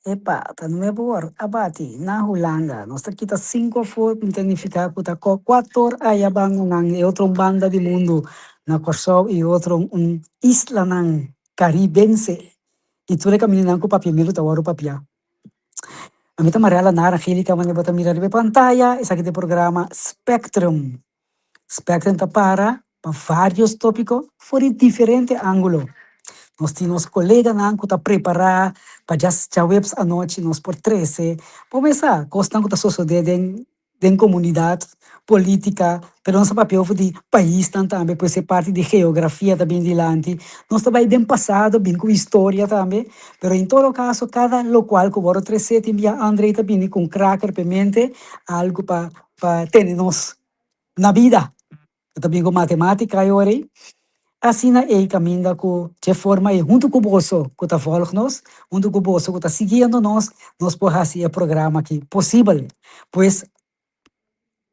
Epa, ta nuebe or a bati na Hulanda. Nos ta kita sinku afó, mi ta nifiká ku ta kuator aya bandanan, e otro un banda di mundu na Kòrsou i otro un islanan karibense. I tur e kamindanan ku papiamentu ta wòrdu papiá. Ami ta Mariala Nara Angelica, manera bo ta mira riba e pantaya, esaki ta e programa Spectrum. Spectrum ta para pa varios tópiko for di diferente ángulo. Nos tin nos koleganan ku ta prepará pa djas djaweps anochi nos por trese bo mes sa kosnan ku ta sosodé den den komunidat, polítika, pero nos ta papia over di paisnan tambe, pues e parti di geografia ta bin dilanti. Nos ta bai den pasado bin ku historia tambe, pero en todo kaso kada lokual ku wòrdu tresé tin bia André ta bini ku un kraker p'e mente, algu pa pa tene nos na bida. E ta bin ku matemátika e ora ei. Asina ei kaminda ku dje forma ei huntu ku boso ku ta vòlg nos, huntu ku boso ku ta siguiendo nos, nos por hasi e programa aki posibel. Pues,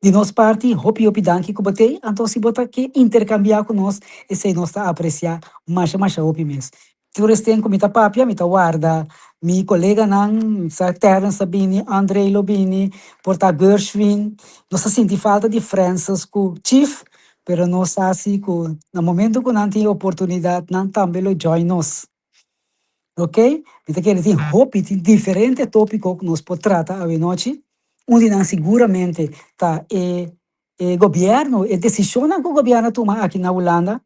di nos parti, hopi hopi danki ku bo t'ei. Anto si bo ta ke interkambiá ku nos, esei nos ta apresiá masha masha hopi mes. Tur esten ku mi ta papia, mi ta warda mi koleganan, sa Terrence ta bini, André lo bini, por ta Gershwin. Nos ta sinti falta di Francis ku Chief, pero nos sa si ku na momento ku nan tin e oportunidat nan tambe lo join nos. Ok, mi ta kere tin hopi, tin diferente topiko ku nos por trata awenochi. Un di nan siguramente ta e e gobièrnu, e desishonnan ku gobièrnu a tuma aki na Hulanda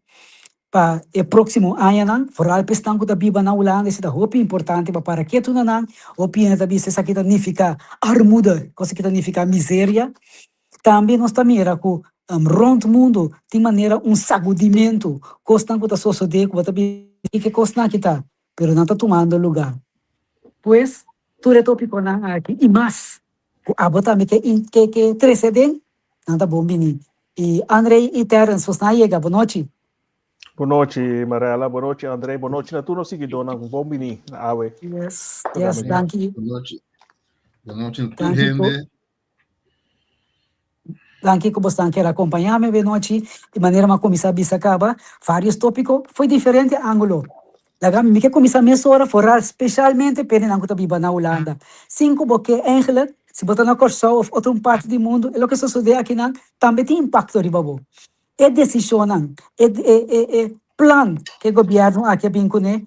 pa e próksimo añanan, foral pa esnan ku ta biba na Hulanda, esei ta hopi importante pa para ketu na nan. Hopi hende ta bisa esaki ta nifiká armoede, kos aki ta nifiká miseria. Tambe nos ta mira ku rònt mundu tin manera un sagudimentu, kosnan ku ta sosodé ku bo ta bisa kiko e kosnan aki ta, pero nan ta tumando lugá. Pues, tur e tópikonan aki i mas Ku abo tambe ke ke ke trese aden, nan ta bon bini. I Andrey i Terrence, bosnan a yega. Bonochi. Bonochi Marella, bonochi Andrey, bonochi na tur nos siguidónan. Bon bini na awe. Yes, yes, danki. Bonochi. Bonochi na tur hende. Danki ku bosnan kier akompañá mi benochi. Di manera mi a kuminsá bisa kaba vários tópiko fo'i diferente ángulo. Laga mi ke kuminsá mesora foral speshalmente p'e hendenan ku ta biba na Hulanda. Sin ku bo ke èigelik, si bo ta na Kòrsou òf otro un parti di mundu, e loke sosodé akinan tambe tin impakto riba bo. E desishonnan, e e e e plan ku e gobièrnu aki a bin kuné,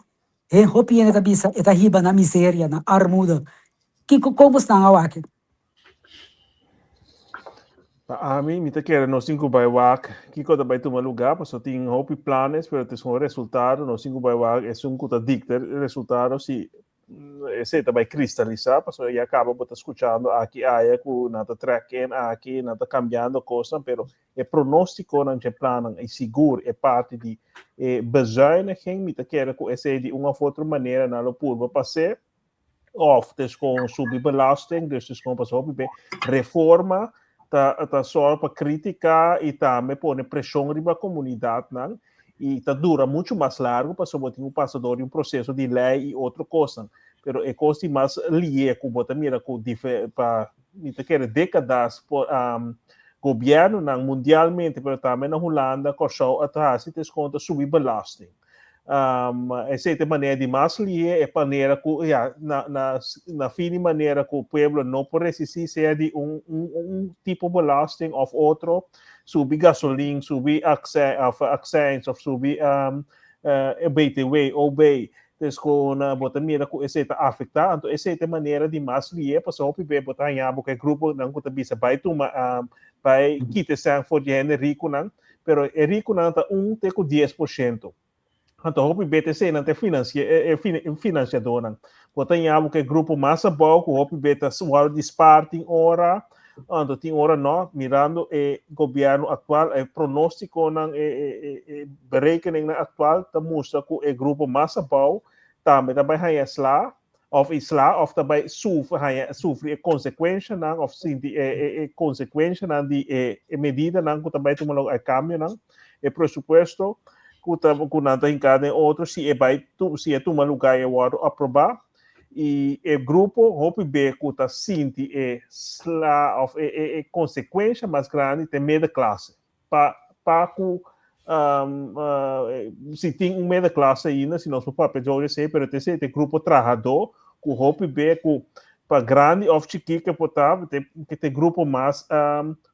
he hopi hende ta bisa e ta hiba na miseria, na armuda. Kiko, kon bosnan a wak? Pa ami, mi ta kere nos tin ku bai wak kiko ta bai tuma lugá, pasobra tin hopi planes, pero ta esun resultado, nos tin ku bai wak esun ku ta dikta e resultado si esei ta bai kristalisá, pasobra ya kaba bo ta skuchando aki aya ku nan ta trèk in aki, nan ta kambiando kosnan, pero e pronóstikonan dje plannan i sigur e parti di e bezuiniging, mi ta kere ku esei di un òf otro manera nan lo purba pas'é. Of dus gewoon subi belasting, dus dus gewoon pas hopi be reforma ta ta sòru pa kritika i tambe pone preshon riba komunidatnan i ta dura muchu mas largu pasobra bo tin ku pasa dor di un proseso di lei i otro kosnan. Pero e kos di mas lié ku bo ta mira ku dife pa mi ta kere dékadas por gobièrnunan mundialmente pero tambe na Hulanda, Kòrsou a ta hasi ta es kon ta subi belasting. Um, esei ta e manera di mas lihe, e manera ku ya, na, na, na fin di manera ku pueblo no por resistí, sea di un, un, un tipo belasting of otro, subi gasolin, subi accijns, of, accijns, of subi um, uh, eh, BTW, OB. Dus ku na bo ta mira ku esei ta afektá, anto esei ta e manera di mas lihe, pasobra hopi be bo ta haña bo ku e gruponan ku ta bisa bai tuma, um, bai kita e sèn for di hende rikunan, Pero e rikunan ta un te ku 10%. Anto hopi BTC nan ta e finansie e e finansiadónan. Bo ta ña bo ku e grupo mas abou ku hopi be ta wòrdu di spaar tin ora, anto tin ora no, mirando e gobièrnu aktual, e pronóstikonan, e e e e berekeningnan aktual ta mustra ku e grupo mas abou tambe ta bai haña sla. Of isla of ta bai sufri haña sufri e konsekuenshanan of sinti e e e konsekuenshanan di e e medidanan ku ta bai tuma lugá e kambionan e presupuesto ku ta ku nan ta hinká den otro si e bai tu si e tuma lugá i e wòrdu aprobá i e grupo hopi be ku ta sinti e sla of e e e konsekuensha mas grandi ta e middenklasse. Pa pa ku um, uh, si tin un middenklasse ainda, si nos por papia djou esei, pero te esei te grupo trahadó ku hopi be ku pa grandi òf chikí ke por ta, ke ta e grupo mas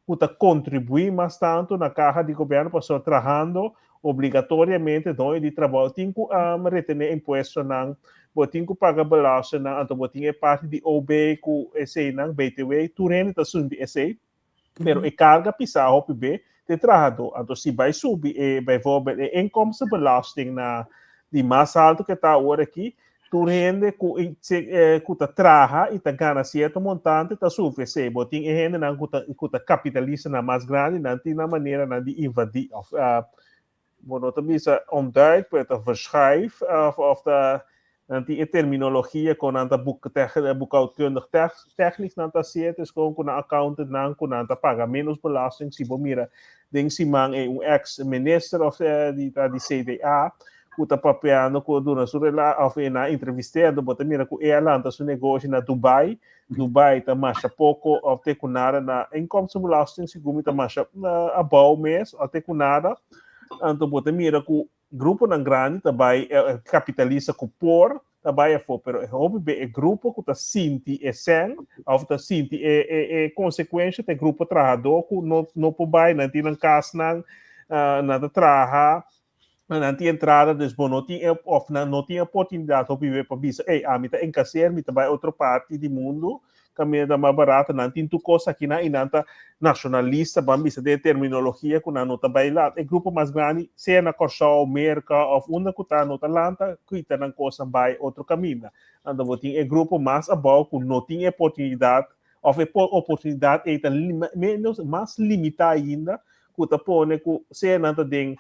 ku ta kontribuí mas tantu na kaha di gobièrnu pasobra trahando obligatoriamente doño di trabou tin ku retené impuestonan, bo tin ku paga belastingnan, anto bo tin e parti di OB ku eseinan, BTW, tur hende ta subi esei. Pero e carga pisa hopi be te trahadó. Anto si bai subi e bijvoorbeeld e inkomstenbelasting na di mas alto ke ta awor aki, tur hende ku ku ta traha i ta gana sierto montante ta sufri esei. Bo tin e hendenan ku ta ku ta kapitalistanan mas grandi, nan tin nan maneranan di invadí òf bo no ta bisa ontduik, pero ta verschuif of, of ta nan tin e terminologia kon nan ta boek, boekhoudkundig technisch nan ta hasié, es kon ku nan accountant nan ku nan ta paga menos belasting. Si bo mira den siman e un ex minister of di ta di CDA ku ta papiando ku duna su rela of e nan entrevistando, bo ta mira ku e a lanta su negoshi na Dubai. Dubai ta masha poko of te ku nada na inkomstenbelasting, segun mi ta masha abou mes of te ku nada. Anto bo ta mira ku gruponan grandi ta bai kapitalista ku por ta bai afó, pero e hopi be e grupo ku ta sinti e sèn of ta sinti e e e konsekuensha ta e grupo trahadó ku no no por bai, nan tin nan kasnan, nan ta traha, nan tin entrada, dus bo no tin e of nan no tin e oportunidat hopi be pa bisa, ey, ami ta enkaser, mi ta bai otro parti di mundu, kaminda ta mas barato, nan tin tur kos akinan i nan ta nashonalista, ban bisa den e terminologia ku nan no ta bai lanta. E grupo mas grandi, sea na Kòrsou, Merka òf unda ku ta, no ta lanta kita nan kosnan bai otro kaminda. Anto bo tin e grupo mas abou ku no tin e oportunidat òf e oportunidat ei ta menos, mas limitá ainda, ku ta pone ku sea nan ta den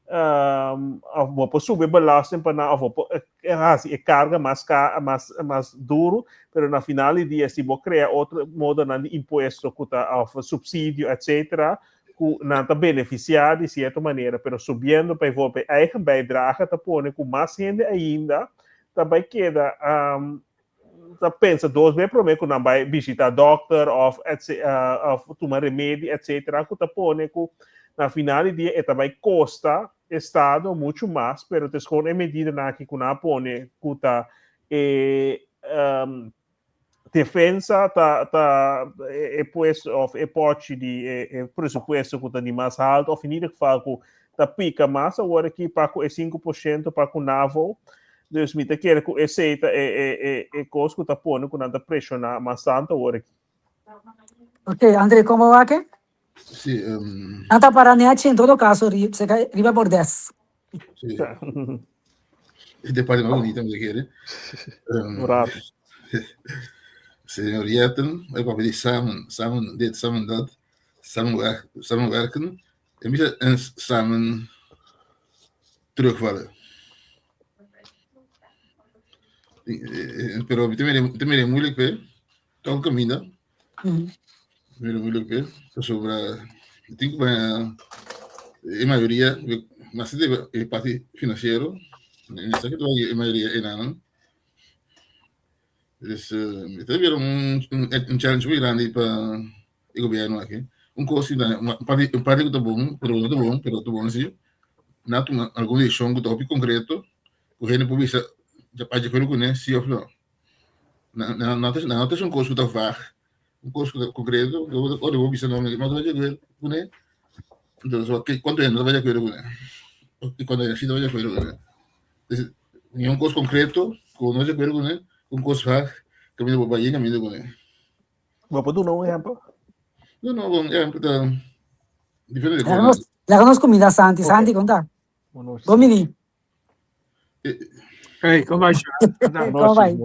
of bo por subi e belasting pa nan of bo por hasi e karga mas mas mas duru, pero na final di dia si bo krea otro modonan di impuesto ku ta of supsidio etcetera ku nan ta benefisiá di sierto manera, pero subiendo bijvoorbeeld e eigen bijdrage ta pone ku mas hende ainda ta bai keda ta pensa dos be prome ku nan bai bishita dokter of of tuma remedi etcetera ku ta pone ku na final di dia e ta bai kosta estado muchu mas, pero ta eskon e medidanan aki ku nan a pone ku ta e defensa ta ta e puesto of e pochi di e presupuesto ku ta di mas alto of in ieder geval ku ta pika mas awor aki pa ku e 5% pa ku NAVO. Dus mi ta kere ku esei ta e e e e kos ku ta pone ku nan ta preshoná mas tantu awor aki. Ok, André, kon bo wak e? Sí, Nan ta para nechi en todo kaso seka riba por des. Sí. De parte mas bonita, mi ta kere. Un rato. Señor Jetten, e papia di samen, samen dit, samen dat, samen, samenwerken. En bisa en samen terugvallen. Pero mi ta mira, mi ta mira moeilijk pe. Toch caminda. Mira moeilijk pe. Pasobra mi tin ku baña e mayoria, mas de e parti financiero. Mi sa ke ta e mayoria enanan. Dus mi ta mira un un challenge muy grandi pa e gobierno aki. Un kos si un parti un parti ku ta bon, pero no ta bon, pero ta bon si. Nan a tuma algun desishon ku ta hopi konkreto ku hende por bisa a di akuerdo kuné si òf no. Nan nan nan no ta un kos ku ta vag, un kos ku ta konkreto, ora bo bisa no mi no ta di akuerdo kuné, entonces kuantu hende no ta di akuerdo kuné? I kuantu hende si ta di akuerdo kuné? Ni un kos konkreto ku no ta di akuerdo kuné, un kos vag kaminda bo bai kaminda kuné. Bo por duna un ehempel? No, no, bon, ehempel ta diferente Laga nos, laga nos cuminda Santi. Santi, con ta? Bon bini. Hey, con bai, Con bai?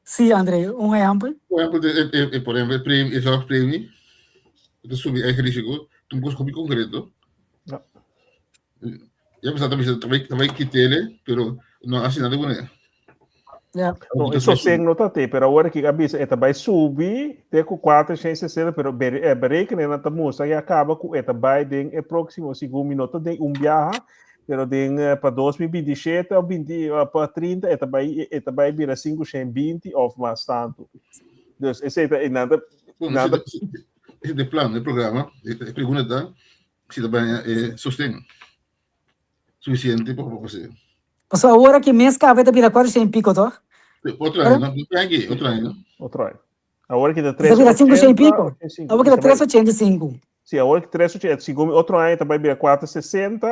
Sí, André, un ehempel? Un ehempel, de, eh, eh, por ejemplo, premie, e zorgpremie, ta subi eigen risico, ta un kos hopi concreto. Ja. Ya pensaba también, también, también quitele, pero no hace nada con él. Ja. No, e sosten no ta te, pero awor ki a bisa e ta bai subi te ku 460, pero bere, berekening ta mustra ya kaba ku e ta bai den e próximo, segun mi no ta den un biaha, pero den pa 2027 of 20 pa 30 e ta bai e ta bai bira 520 of mas tantu. Dus esei ta e nan ta nan ta Ese de plan, de programa, e pregunta ta si ta bai e sosten suficiente pa pa hacer. Pasobra awor aki mes caba e ta bira 400 y pico, toch? Otro aña, no? Otro aña, no? Otro aña. Awor ki ta Ta bira 5 e pico. Awor ki ta 385. Si, awor ki 385, otro aña ta bai bira 460,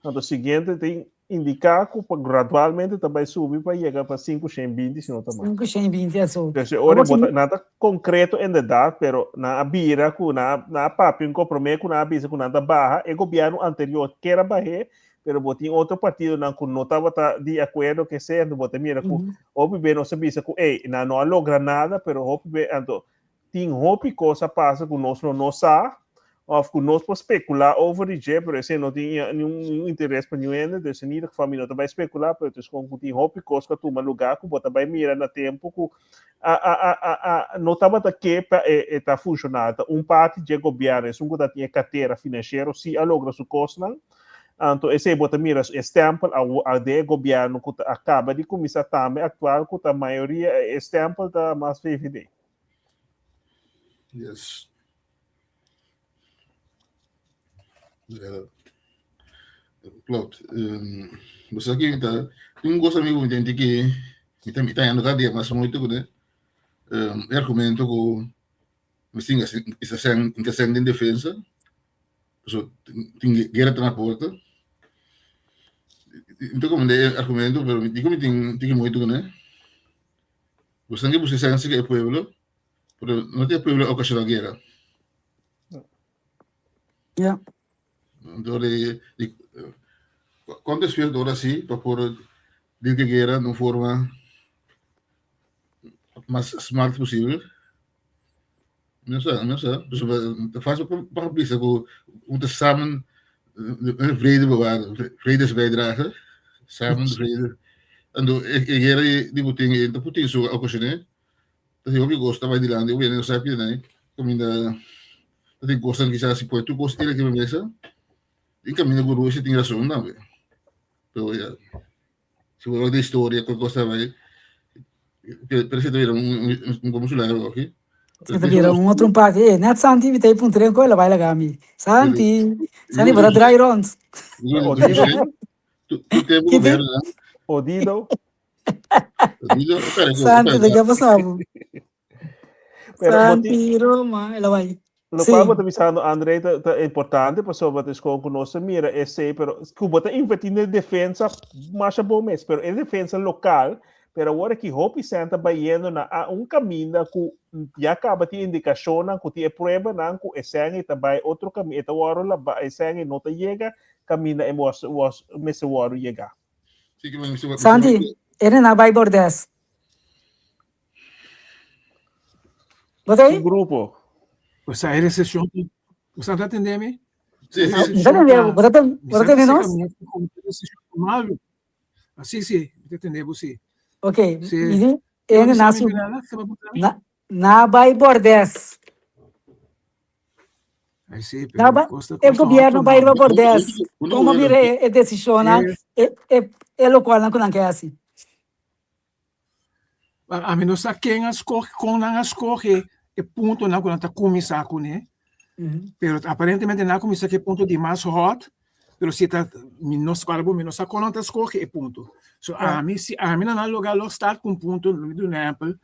anto siguiente tin indica cu pa gradualmente ta bai subi pa yega pa 520 si no ta mas. 520 eso. Dus e ora bota na ta concreto inderdaad, pero na a bira cu na na a papia un prome cu na a bisa cu nan ta baha, e gobierno anterior kier a bahe, pero bo tin otro partidonan cu no tabata di acuerdo ke sea, anto bo ta mira cu hopi be nos a bisa cu ey, nan no a logra nada, pero hopi be anto tin hopi cos a pasa cu nos lo no sa, of cu nos por specula over di dje, pero esey no tin niun interes pa niun hende, dus in ieder geval mi no ta bay specula, pero es con cu tin hopi cos cu a tuma lugar cu bo ta bay mira na tempo cu a a a a a no tabata ke pa e e ta funciona, ta un parti dje gobierno, esun cu ta tin e cartera financiero si a logra su cosnan, Anto esei bo ta mira e stempel a den e gobièrnu ku ta a kaba di kuminsá tambe aktual ku ta mayoria e stempel ta mas VVD. Yes. Klopt. Um, bo sa ki ta tin un cosa amigo mi tenti ki mi ta mi ta yendo cada dia mas muito kuné. Um, e argumento ku mi singa isa sen inka sen den defensa. So, tin guerra ta na porta. Então, como de argumento, pero digo mi tin tin muito kuné. Você tem que buscar sense que é pueblo, pero no tem pueblo ocasionar guerra. Ja. Então, de, de, quanto esfuerzo ahora sí para por dir que guerra de una forma más smart posible. No sa, no sa. Dus fácil pa bisa ku we moeten samen een vrede bewaren, vredesbijdrage, samen de vrede. En do e e guerra di Putin e ta Putin su ocasioné. Ta hopi gosta bai dilanti, hopi no sa pide nai. Caminda ta tin cosnan quizás si pone tur cos era riba mesa. Tin caminda cu Rusia tin razon tambe. Pero ya, si bo wak di historia cu cos ta bai, pero si ta bira un un un largo aki. Si ta bira un otro parti. Eh, net Santi mi ta e puntra en koe, la bai laga mi. Santi, Santi bo ta draai rond. Kiti? Odido. Santi, de ke pasa bo? Pero bo tin- Santi Roma, el a bai. Lo Sí. cual bo ta bisando, André, ta, ta importante pasobra ta escoge cu nos ta mira esey, pero cu bo ta inverti den defensa, masha bon mes, pero e defensa local, pero awor aki hopi cent ta bayendo na a un caminda cu ya caba tin indicacionnan, cu tin e pruebanan cu e cent ei ta bay otro cami-, e ta worde laba, e cent ei no ta yega caminda e was, was, mester worde yega. Santi, e na bay bordes. Bo ta Un ei? grupo. O sea, e recesión, ¿Bo ta atendé mi? Sí, E sí. Mi ta recesión atendé ta, bo. Bo ta ten, mi bo ta sa tende seca nos? mi recesión ta malo. Ah, sí, sí, mi ta atendé bo, sí. Ok, Sí. mi di, Ke bo e bisa na mi, su, Miranda? Ke bo puntra mi? na, na bai bordes. Ay, sí, Na pero ba, costa, e costa gobierno otro bai riba malo. bordes. Como mira e, e decisionnan, Eh, e, e, e locualnan cu nan ke haci. Ami no sa ken a scoge, con nan a scoge e puntonan cu nan ta cuminsa cune, pero aparentemente nan a cuminsa cu e punto di mas hot, pero si ta, mi no sa, mi no sa con nan ta scoge e punto. So ami, si ami na nan lugar lo start cu un punto, mi duna un ehempel,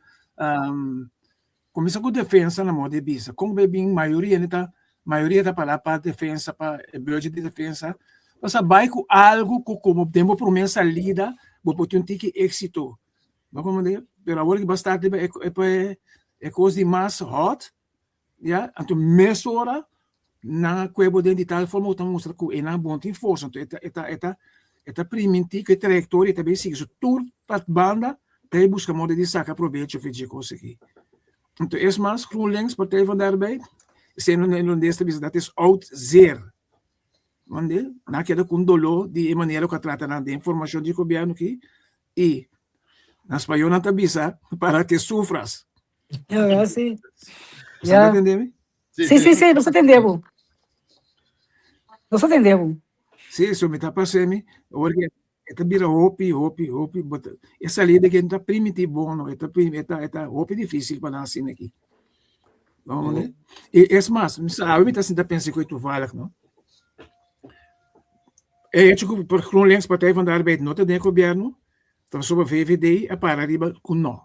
Kuminsá ku defensa na moda di bisa. Kon bay bin mayoria ni ta mayoria ta para pa defensa pa e budget di defensa. Pasobra bay ku algu ku komo den bo promé salida bo por tin un tiki éksito. Bo komprendé? Pero awor ki bo a start riba e e e kos di mas hòt ya anto mesora Nan a kue bo den di tal forma ku ta mustra ku e nan bon tin forsa. Anto e ta e ta e ta e ta primintí ku e trayektoria ta bin sigui. So tur pa banda ta e buska moda di saka probecho for dje kos aki. Anto es mas, GroenLinks, Partij van de Arbeid, esei no holandés ta bisa dat is oud zeer. Mande? Nan a keda ku un doló di e manera ku a trata nan den formashon di gobièrnu aki i na spañó nan ta bisa para que sufras. Ja, sí. Bo sa Ja. entendé mi? Sí, sí, sí, nos atendé bo. Nos atendé bo. Sí, so mi ta pasé mi, ora que e ta bira hopi, hopi, hopi, but e salida que ta primiti bon, no, e ta prim, e ta, e ta hopi difícil pa nan asina aki. Vamos ne? E es mas, mi sabe mi ta sinta pensa ku e toevallig, no? E hecho ku por GroenLinks Partij van de Arbeid no ta den gobierno, Ta pasobra VVD a para riba ku no.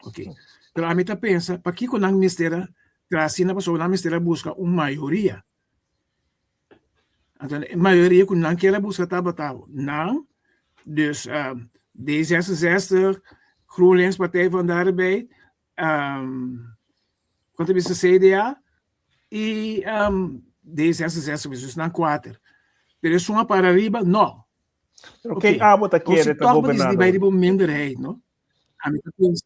Ok. Pero ami ta pensa, pakiko nan mester a traha asina? Pasobra nan mester a buska un mayoria. Anto e mayoria ku nan kier a buska tabata nan, dus D66, GroenLinks, Partij van de Arbeid, kon ta bisa CDA i D66, dus nan kuater. Pero esun a para riba, no. Pero ken abo ta kere ta goberná nos? Bai riba un minderheid, no? Ami ta pensa.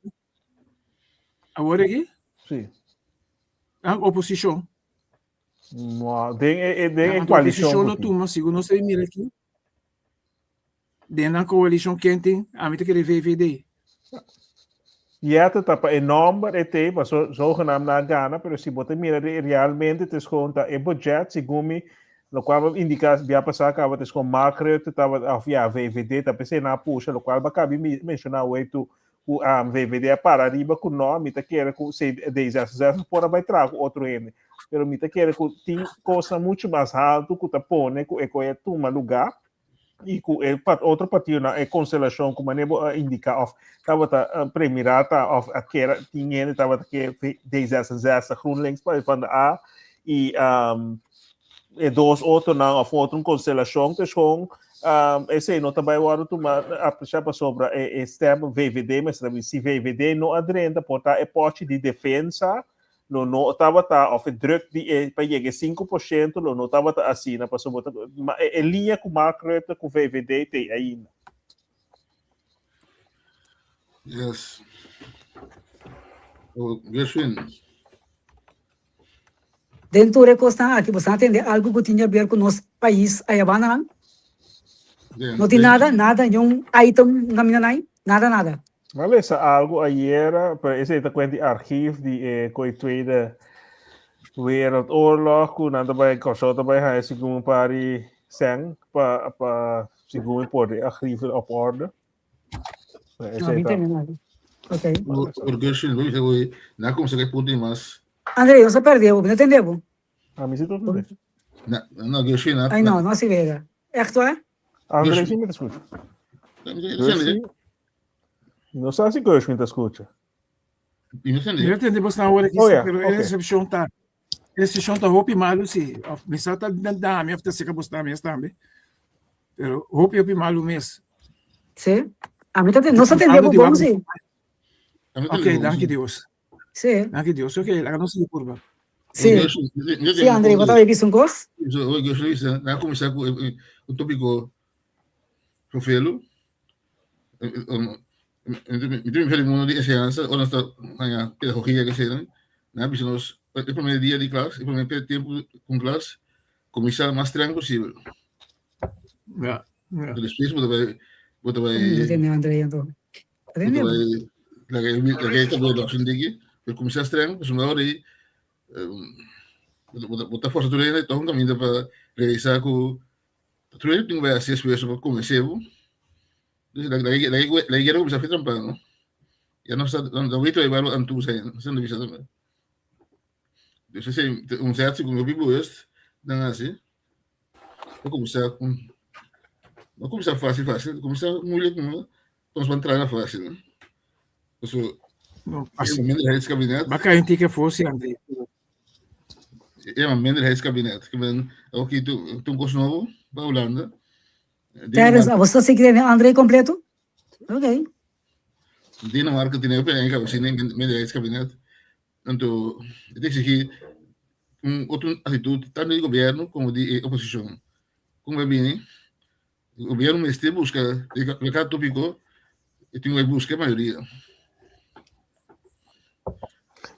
Awor aki? Sí. Ah, oposishon. No, den e, den e koalishon. Oposishon lo tuma, segun nos ta mira aki. Den nan koalishon ken tin? Ami ta kere VVD. Jette ta pa e nomber e te, pa so, zogenaamd na gana, pero si bo ta mira re, realmente het is gewoon ta e budget, segun mi, locual ba indica bia pasá caba, het is gewoon Mark Rutte tabata, of ja, VVD ta pesey nan a pusha, locual ba cabi mi menciona awey tu, cu um, VVD a para riba cu no, mi ta kere cu C, D66 por a bay traha cu otro hende. Pero mi ta kere cu tin cosnan mucho mas halto cu ta pone cu e coye tuma lugar, i ku e pat otro partidonan e konstelashon ku manera bo a indiká òf tabata premirá ta òf a kera tin hende tabata ke D66 GroenLinks PvdA i e dos otronan òf otro konstelashon ta shon esei no ta bai wòrdu tuma apresiá pasobra e stèm VVD mester a bin si VVD no a drenta por ta e pòchi di defensa lo no tabata of e druk di e pa yega e 5% lo no tabata asina pasobra bo ta ma e, e liña ku Mark Rutte ku VVD te ainda. Yes. Oh, Gershwin. Den tur e kosnan aki boso a tende algu ku tin di aber ku nos pais ayabananan? Den, No tin den, nada, nada, niun item kaminda nai, nada, nada. Mi a lesa algu ayera, pero esei ta kuent di archief di e koe Tweede Wereldoorlog, ku nan ta bai, Kòrsou ta bai haña segun un par di sèn pa pa segun e por di archieven op orde. No, Esei mi ta. tende nada. Ok. Por Gershwin, bo bisa ku nan a kuminsá ku e punto di mas. André, nos a perde bo, mi no tende bo. Ami si ta tende. Na, no, Gershwin, na, Ai no, no si vega. Echt waar? André si mi ta skucha. Gershwin, no sa si Gershwin ta skucha. Mi no tende bos nan awor aki, Oh ja, pero e oké. recepcion ta e recepcion ta hopi malu si. Of mi sa ta na mi of ta seka bos nan mes tambe. Pero hopi hopi malu mes. Sí. A mi ta tende, nos ta tende Algo bo di bon wak- si. Ok, danki Dios. Sí. Danki Dios. Ok, laga nos sigui purba. Sí. Sí, André, bo ta bai bisa un kos? Gershwin, nan a kuminsá ku un tópiko Rofelo, mi tin mi mundo di enseñansa, ora nos ta haña pedagogia ke eseinan, nan a bisa nos e promé dia di klas, e promé tempu ku klas, kuminsá mas streng posibel. Ja, ja. Despues bo ta bai, bo ta bai, Mi tende André anto. bo ta bai laga e laga e kabel lòs un tiki, pero kuminsá streng pasobra ora ei bo ta forsa tur hende tòg un kaminda pa realisá ku Tur hende tin ku bai hasi esfuerso pa konvensé bo. Entonces, la, la, la, la guerra kuminsá fe temprano. Ya no sa, no wito e baro antu sa, sa no bisa tambe. Dus ese un zet ku mi bewust dan hasi. No kuminsá ku no kuminsá fásil fásil, kuminsá moeilijk no. Nos ban traha fásil. So, No, e minderheidskabinet. Baka un tiki fosi André. E ma minderheidskabinet. Ik ben ook hier toen kos nobo pa Hulanda. Terrence, abo sta sigui tene André completo? Ok. Dinamarca tiene ook een kabinet, minderheidskabinet. Anto, het exigí un otro actitud tanto di gobierno como di oposicion. Como a bini, gobierno mester busca, di cada tópico, e tin que busca mayoria.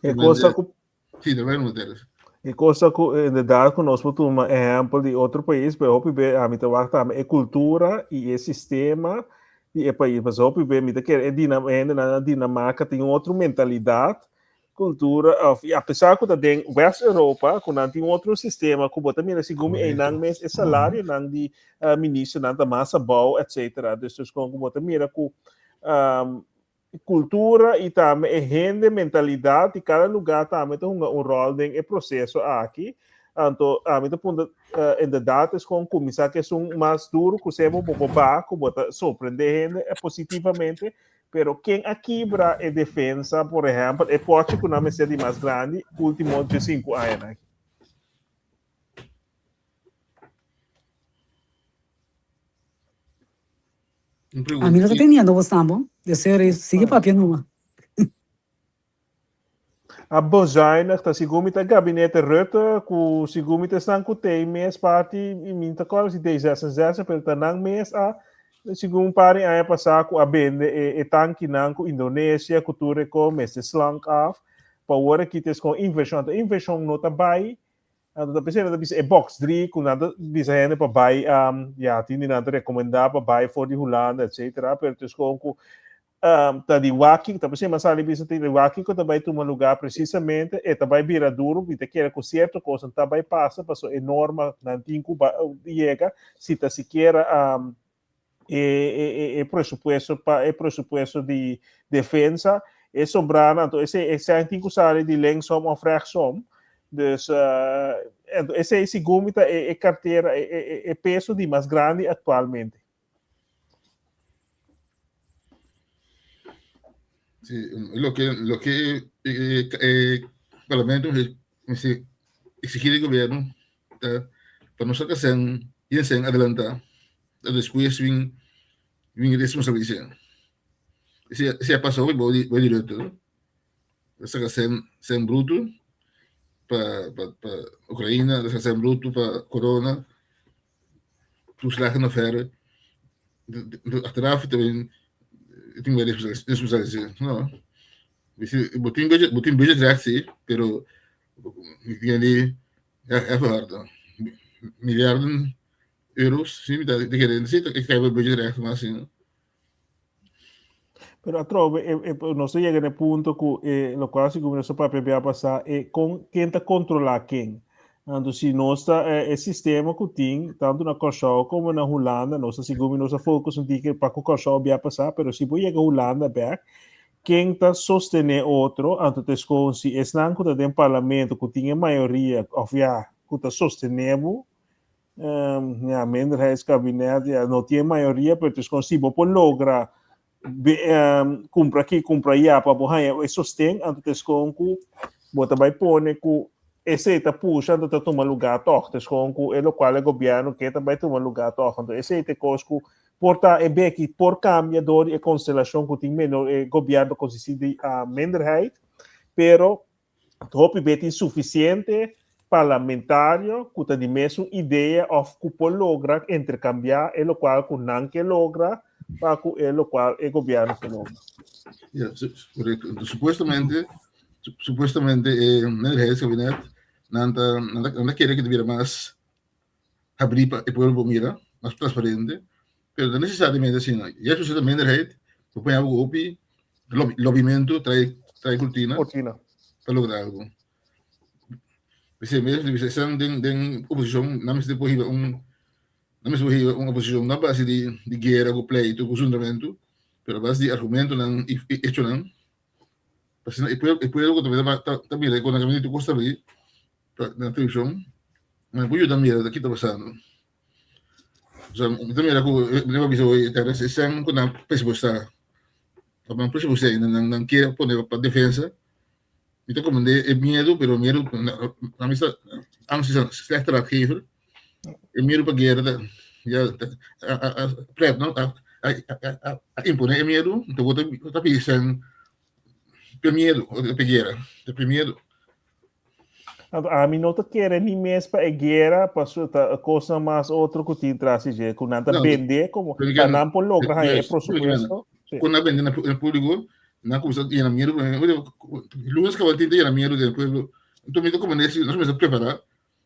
E cosa ku Sí, de verdad, Teres. E cosa ku inderdaad ku nos por tuma ehempel di otro pais, pero hopi be ami ta wak tambe e kultura i e sistema di e pais. Pasobra hopi be mi ta kere e Dinam hendenan na Dinamarka tin un otro mentalidat, kultura of i apesar ku ta den West Europa ku nan tin un otro sistema ku bo ta mira segun mi einan mes e salarionan di ministernan ta mas abou etcetera. Dus dus kon ku bo ta mira ku Kultura i tambe e hende mentalidat di kada lugá tambe ta hunga un ròl den e proseso aki. Anto ami ta puntra inderdaad es kon kuminsá ku esun mas duru ku sebo bo por baha ku bo ta sorprendé hende positivamente, pero ken a kibra e defensa por ehèmpel e pòchi ku nan mester di mas grandi último diesinku añanan aki? Ami no ta teniendo bo stambo, deseo sigui papia numa. A bezuinig ta segun mi ta gabinete Rutte ku segun mi ta esnan ku tei mes parti mi ta kòrda si D66 pero ta nan mes a segun un par di aña pasá ku a bende e e tankinan ku Indonesia ku tur e ko mester slank af pa awor aki ta eskon invershon anto invershon no ta bai anto ta p'esei nan ta bisa e box drie ku nan ta bisa hende pa bai ya tin di nan ta rekomendá pa bai for di Hulanda etcetera pero ta eskon ku ta di wak ta p'esei mi a sali bisa tin di wak ku ta bai tuma lugá presisamente e ta bai bira duru mi ta kere ku sierto kosnan ta bai pasa pasobra e norma nan tin ku yega si ta sikiera e presupuesto pa e presupuesto di defensa e sobrá anto esei esei tin ku sali di linksom òf rechtsom dus esei segun mi ta e kartera e peso di mas grandi aktualmente. Sí, loke loke e e parlamento mester exigí di gobierno ta pa no saca sen yen sen adelantá ta despues bin bin responsabilisá. Esei esei a pasa hopi bou di bou di Rutte no. Ta saca sen sen bruto pa pa pa Ukraina, ta saca sen bruto pa corona. Toeslagenaffaire. Achteraf también tin we responsabiliseren. No. Bo tin budget, bo tin budgetrecht sí, pero mi di ja, even hard dan. Miljarden euro's, sí, mi ta de sí, ik krijg budgetrecht maar sí. Pero atrobe, e, e, nos ta yega na e punto ku e, lokual si nos a papia bia pasá, e kon, ken ta kontrolá ken? Anto si nos ta e, e sistema ku tin, tantu na Kòrsou komo na Hulanda, nos ta sigur mi nos a focus un tiki pa ku Kòrsou bia pasá, pero si bo yega Hulanda bèk, ken ta sostené otro, anto ta eskon si esnan ku ta den parlamento ku tin e mayoria òf ya ku ta sostené bo, Um, ja, minderheidskabinet, ja, no tin mayoria, pero het is gewoon si bo por logra be, um, cumpra aki, cumpra allá, pa bo haña e sosten, anto het is gewoon ku bo ta bai pone ku esei ta pusha, anto ta tuma lugar toch. Het is gewoon ku e lokual e gobierno ke ta bai tuma lugar toch. Anto esei ta e kos ku por ta e beki por kambia dor di e konstelashon ku tin menor e gobierno konsistí di uh, minderheid, pero Hopi be tin sufisiente parlamentario ku ta di mesun idea òf ku por logra interkambiá e lokual ku nan ke logra pa ku e lokual e gobièrnu ke logra. Ja, korekto. Supuestamente, supuestamente e minderheidskabinet nan ta nan ta kere ku ta bira mas habrí pa e pueblo por mira, mas transparente, pero no necesariamente asina. Ya ku ta minderheid, bo pone algu hopi lobbymentu, trae trae cortina, cortina. pa logra algu. P'esei mes mi bisa esnan den den oposishon nan mester por hiba un nan mester por hiba un oposishon no a base di di guera ku pleitu ku zundramentu, pero a base di argumentonan i echonan. Asina e pueblo e pueblo ku ta ta mira ku nan kaminda tur kos ta bai na televishon, nan por yuda mira ki ta pasando. So, mi ta mira ku mi ta bisa hoy tal vez esnan ku nan presupuestá of nan presupuestá ainda nan nan kier pone pa defensa. Mi ta komprendé e miedu, pero miedu na mi sa angst is een slechte raadgever. E miedu pa guera ta ya a a a pret no a a a a imponé e miedu, enton bo ta bo ta bisa pe miedu pe guera, pe miedu. Anto ami no ta kere ni mes pa e guera, pasobra ta kosnan mas otro ku tin tras di dje, ku nan ta No, bende komo pero pa again, nan por logra haña e juist, presupuesto. Sí. Kon nan bende na na públiko, nan kuminsá yena miedu, lunes kaba tin ta yena miedu den pueblo. Enton mi ta komprendé si nos mester prepará,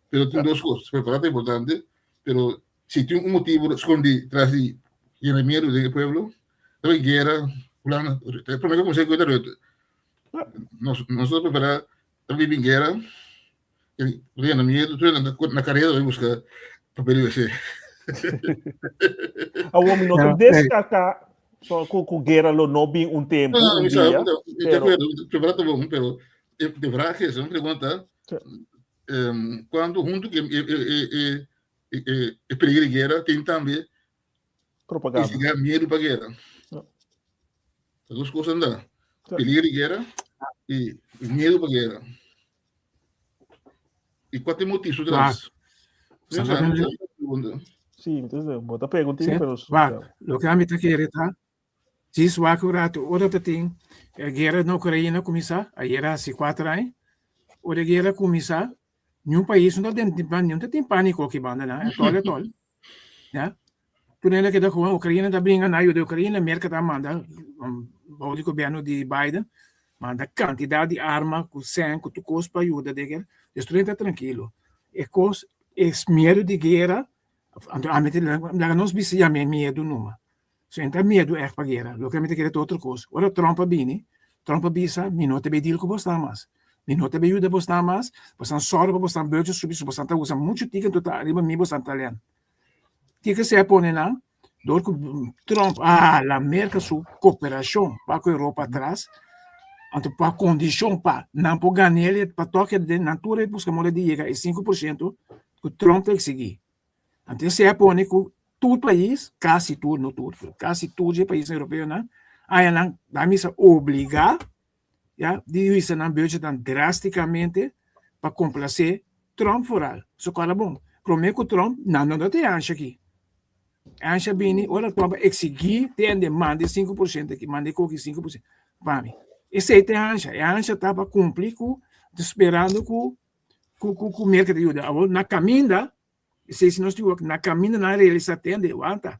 pero tin dos kos, prepará ta importante, pero si tin un motibu skondí tras di yena miedu den e pueblo, ta bai guera, fulano, e promé ku kuminsá ku ta Rutte. Nos nos ta prepará Ta bibi en guera, riendo miedo, tu na, na carrera voy buscar papel de WC. Awor mi no ta descarta so, ku, ku guera lo no bin un tempo, No, un mi sabe, dia, de pero acuerdo, prepara bom, pero de vraag is, een pregunta, Sí. Kuantu huntu ku e e peligro di guera tin tambe Propaganda. instigar miedu pa guera. Ja. Ta dos kos anda. Ja. Peligro di guera i miedu pa guera. I kua ta e motivo tras? Wak. Sa mi sa pregunta. Sí, entonces, bo ta pregunta, Sí. pero Wak, loke ami ta kere ta, djis wak un ratu, ora ta tin e guera na Ukraina kuminsá, ayera hasi kuater aña, ora e guera kuminsá, niun pais no ta den niun ta tin pániko aki banda nan, etòl etòl, ya. Tur hende a keda ku Ukraina ta bringa nan ayuda Ukraina, Merka ta manda bou di gobièrnu di Biden, manda kantidat di arma ku sèn ku tur kos pa yuda den guera, dus tur hende ta trankilo. E kos, e miedu di guera, anto ami ta laga nos bisa yam'é miedu numa. So e ta miedu ègt pa guera, loke ami ta kere ta otro kos. Ora Trump a bini, Trump a bisa mi no ta bay deal ku bosnan mas, mi no ta bay yuda bosnan mas, bosnan sòru pa bosnan budget subi, so bosnan ta usa muchu tiki anto ta ariba mi bosnan ta lèn. Kiko esei a pone nan? Dor ku Trump a hala Merka su koperashon pa ku Europa atras, anto pa kondishon pa nan por gan'el pa toke den nan tur e buska moda di yega e 5% ku Trump ta eksigí. Anto esei a pone ku tur pais, kasi tur, no tur, pero kasi tur dje paisnan europeonan haña nan, nan mester obligá ya, di hisa nan budgetnan drásticamente pa complacé Trump vooral. So cual a bon. Promé cu Trump, nan no ta e ansha aki. Ansha bini ora Trump a exigí tende mande 5% aki, mande koki 5% pa mi. Esei ta e ansha. E ansha ta pa cumpli cu, sperando cu cu cu cu Merca ta yuda. Awor na caminda Esei si nos tin wak na kaminda nan realisa tende, wanta.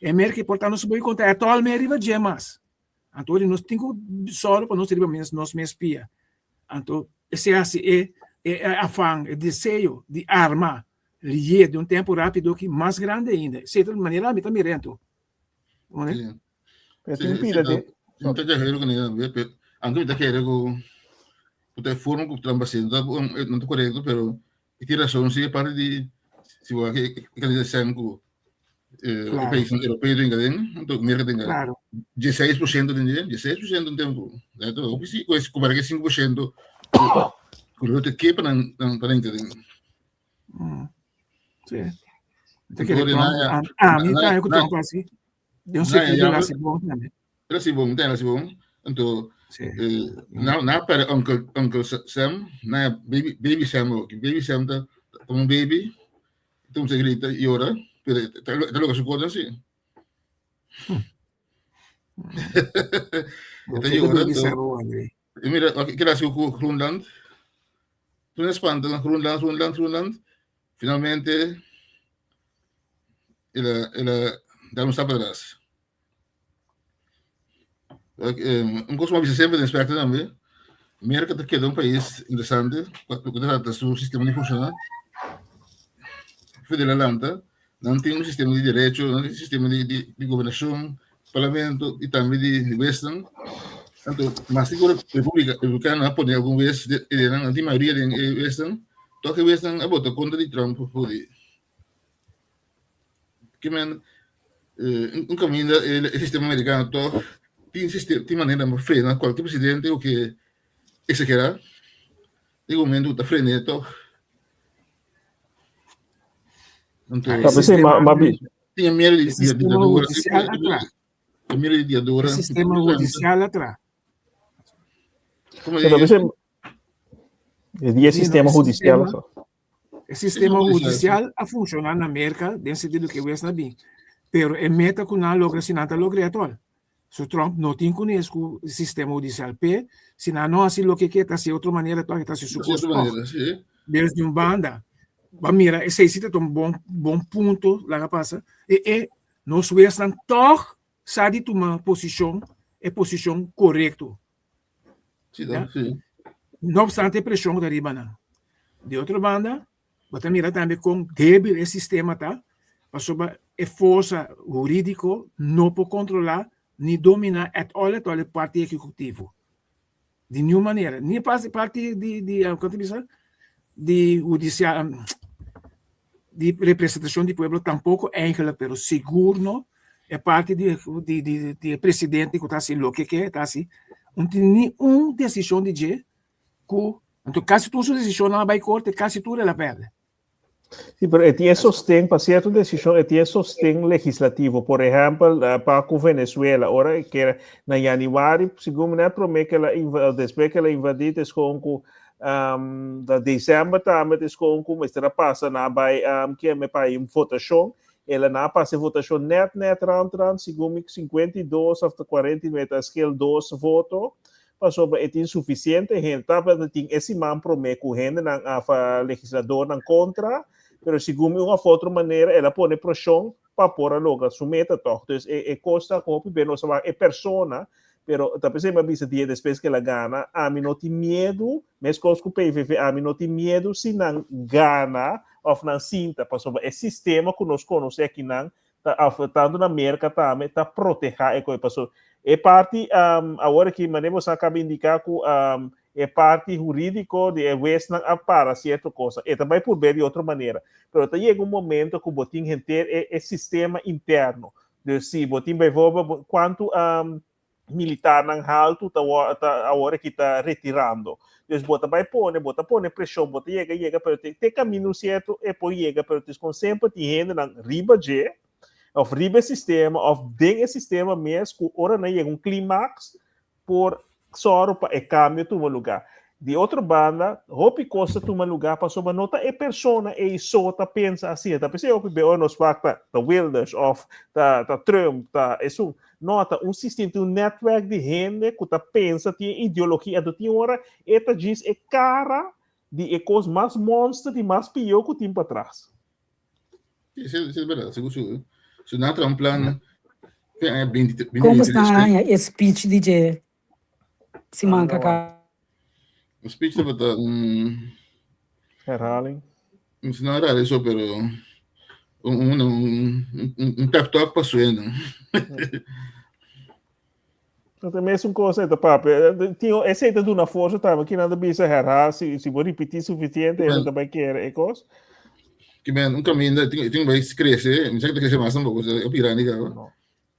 E merke por ta nos boy konta e tol me riba dje mas. Anto ori nos tin ku sòru pa nos riba mes nos mes pia. Anto esei hasi e e afan, e deseo di arma lié di un tempu rápido ki mas grandi ainda. Esei ta manera ami ta mira anto. Sí. Pero Sí, tin sí, pida ta, de. mi ta kere ku ne, pero anto mi ta kere ku ku ta e forma ku Trump a hasi, no ta no ta korekto, pero E tin rason si e parti di si bo e kandidat sèn ku e Claro. paisnan europeo tin aden, anto Merka tin aden. Claro. 16% tin aden, 16% un tempu. Anto hopi si ku kompara ku e 5% ku ku lo te ke pa nan nan pa nan aden. Mm. Sí. Te Anto kere ori Trump, na a, a mi na ta ku na Trump hasi. Den un na sentido ya el hasi bon tambe. el hasi bon, el hasi bon. Anto Sí. eh, na na para Uncle Uncle Sam, na baby baby Sam, ook. Baby Sam ta ta un baby, toen se grita y llora, pero ta ta logra su cosa así. Lo Ta que te llora, baby anto Sam, André. y mira, ke hasi ku Groenland? Toen espanta Groenland, Groenland, Groenland. Finalmente el a el a dar un stap atras. Un kos ku mi a bisa semper den Spectre tambe, Merka ta keda un pais interesante pa loke ta trata su sistema di funshoná. Federal lanta, nan tin un sistema di derecho, nan tin un sistema di di di gobernashon, parlamento i tambe di di wesnan. Anto mas sigur Republika Republikano a pone algun wes den nan tin mayoria den e wesnan, tòg e wesnan a bota kontra di Trump for di Ke men un kaminda e sistema amerikano tòg tin sistema tin manera pa frena kualke presidente ku ke eksagerá den momento ku ta fren'é tòg. Anto Ah, e Ta p'esei sistema, ma bi tin e miedu di e sistema diktadura, hudisial atra. e miedu di diktadura. E sistema hudisial atra. Komo Ta p'esei di e Sí, no, sistema e hudisial sistema, E sistema hudisial a funshoná na Merka den sentido ku e wes na bin, pero e meta ku nan a logra si nan ta logra e atòl. So Trump no tin kunes ku sistema hudisial p'e, si nan no hasi loke ke ta hasi otro manera tòg e ta hasi su kos tòg. Desde un banda, bo a mira esei si ta un bon bon punto laga pasa, e e nos wesnan tòg sa di tuma posishon, e posishon korekto. Sí, no, sí. No obstante e preshon ku ta riba nan. Di otro banda, bo ta mira tambe kon débil e sistema ta, pasobra e forsa hurídiko no por kontrolá ni dominá at all at all e parti ehekutivo. Di niun manera. Ni e parti di, di, kon ta bisa, di hudisial, di representashon di pueblo tampoko eigenlijk, pero sigur no e parti di di di di e presidente ku ta hasi loke ke ta hasi, no tin ni un desishon di dje ku. Anto kasi tur su desishonnan a bai korte, kasi tur el a pèrdè. Sí, pero e tin e sosten pa cierto decision, e tin e sosten legislativo. Por ehempel, pa cu Venezuela, ora e kere na januari, segun mi net prome que la despues que la invadi, te schoon cu um, da december tambe te schoon cu mester a pasa na bai um, ke me pa un votacion. El a na pasa e votacion net net rand rand, segun mi 52 of 49 ta scheel dos voto. Pasobra e tin sufisiente hende, tabata tin e siman promé ku hendenan a legisladornan kontra, pero segun mi un òf otro manera el a pone preshon pa por a logra su meta tòg. Dus e e kos ta ku hopi be nos a wak e persona, pero ta p'esei mi a bisa dia despues ku el a gana, ami no tin miedu, meskos ku PVV, ami no tin miedu si nan gana òf nan sinta, pasobra e sistema ku nos konosé akinan ta of tanto na Merca tambe ta proteha e koe paso e parti um, awor aki mane bo sa acaba indica cu um, e parti huridico di e huesnan a para cierto cosa e ta bay purbe di otro manera pero ta yega un momento cu bo tin henter e, e sistema interno dus si bo tin bijvoorbeeld cuanto um, militarnan haltu ta ta awor aki ta retirando. Dus bo ta bai pone, bo ta pone preshon, bo ta yega yega, pero te, te kaminda un sierto e por yega, pero tes kon semper tin hendenan riba dje, of riba e sistema, of den e sistema mes, ku ora nan yega un klimaks, por sòru pa e kambio tuma lugá. Di otro banda, hopi kos ta tuma lugá pasobra no ta e persona ei so ta pensa asina. Ta p'esei hopi be ora nos wak ta ta Wilders òf ta ta Trump, ta esun. No, ta un sistema, tin un nètwèrk di hende ku ta pensa, tin e ideologia. Anto tin ora e ta djis e kara di e kos mas mònster i mas pió ku tin patras. Sí, sí, sí, es verdad. Sigur, sigur. Si nan traha un plan, te aña 20, Kon bo sta haña e speech di dje siman kaka? Un speech tabata un... Herhaling. No herhaling so, pero un, un, un, un, un pep talk pa suena. No ta mesun cosa ta papia. Tin ese ta duna forsa tambe ki nan ta bisa herhaal si si bo ripiti suficiente e ta bai kere e kos. Ki men un caminda tin tin bai crece, mi sa que ta crece mas tampoco, e grandi caba. No.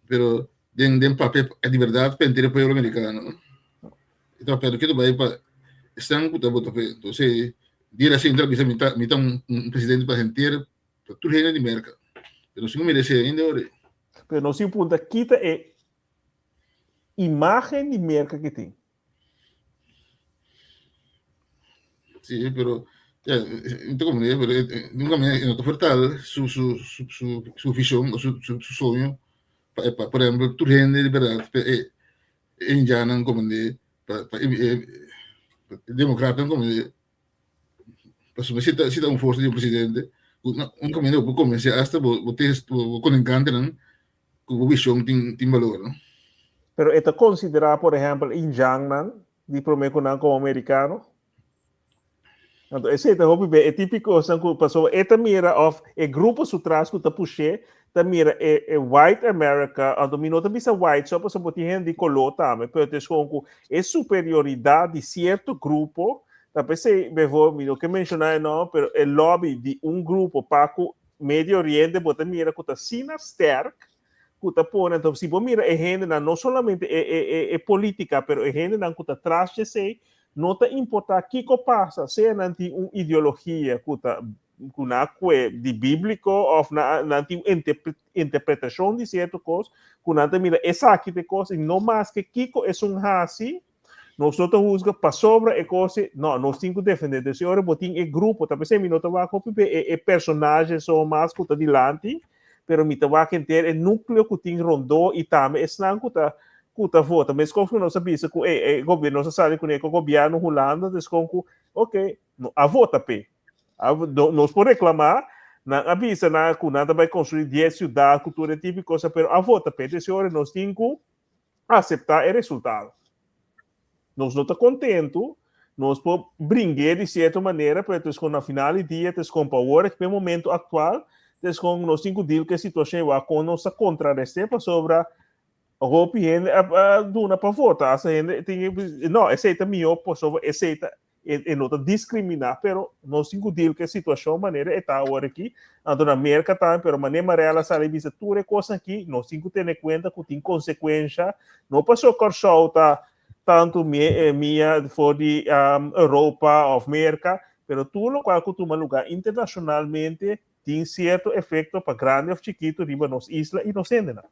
Pero den den papia di verdad pa entero pueblo americano. E ta papia ke bai pa esnan ku ta vota p'e. Entonces dia así entra bisa mi ta mi ta un, un presidente pa henter pa tur hende di Merca. Pero nos no merece ainda ora. Pero nos tin punta kita e imagen di Merca ke tin. Sí, pero ya, no te comprendí, pero nunca me no te tal su su su su su visión o su su, su sueño pa, pa, por ejemplo, tur hende de verdad, pe, eh, indianan como de pa, pa, eh, eh, democratan como de pasobra si ta si ta un forsa di un presidente un caminda bo por convence hasta bo bo tes bo contrincantenan cu bo vision tin tin balor no. Pero e ta considera por ehempel indjannan di prome cu nan como americano? Anto esey ta hopi be e tipico esnan cu pasobra e ta mira of e grupo su tras cu ta push'é ta mira e e white America anto mi no ta bisa white so pasobra bo tin hende di color tambe pero ta escoge cu e superioridad di cierto grupo ta p'esey bijvoorbeeld mi no ke menciona e nomber pero e lobby di un grupo pa cu Medio Oriente bo ta mira cu ta asina sterk cu ta pone anto si bo mira e hendenan no solamente e e e e politica pero e hendenan cu ta tras djesey no ta importa kico pasa sea nan tin un ideologia cu ta cu nan a cue di biblico of nan nan tin un interpretacion di cierto cos cu nan ta mira esaki ta e cos y no maske kico esun haci Nos no ta husga pasobra e kos e, no, nos tin ku defendé. Entonces ora bo tin e grupo, ta p'esei mi no ta wak hopi be e, e personahe so mas ku ta dilanti, pero mi ta wak henter e núkleo ku tin rondó i tambe esnan ku ta ku ta vota. Meskos ku nos a bisa ku e, e gobier nos a sali kuné ku gobièrnu Hulanda, ta eskon ku, oke, no a vota p'e. A, no, nos por reklamá, nan a bisa nan ku nan ta bai konstruí dies siudat ku tur e tipo di kosa, pero a vota p'e. Entonces ora nos tin ku aseptá e resultado. Nos no ta kontentu, nos por bring'é di sierto manera, pero ta eskon na final di dia, ta eskon pa awor, e momento aktual, ta eskon nos tin ku deal ku e situashon i wak kon nos ta kontraresté pasobra hopi hende a a duna pa vota, hasta hende tin no, esei ta mihó pasobra esei ta E, e no ta discriminá, pero nos tin ku deal ku e situashon manera e ta awor aki. Anto na Merka tambe, pero manera Marella sali bisa tur e kosnan aki, nos tin ku tene kuenta ku tin konsekuensha. No pasobra Kòrsou ta. tantu mia for di Europa òf Merka, pero tur lokual ku tuma lugá internashonalmente tin sierto efekto pa grandi òf chikitu riba nos isla i nos hendenan.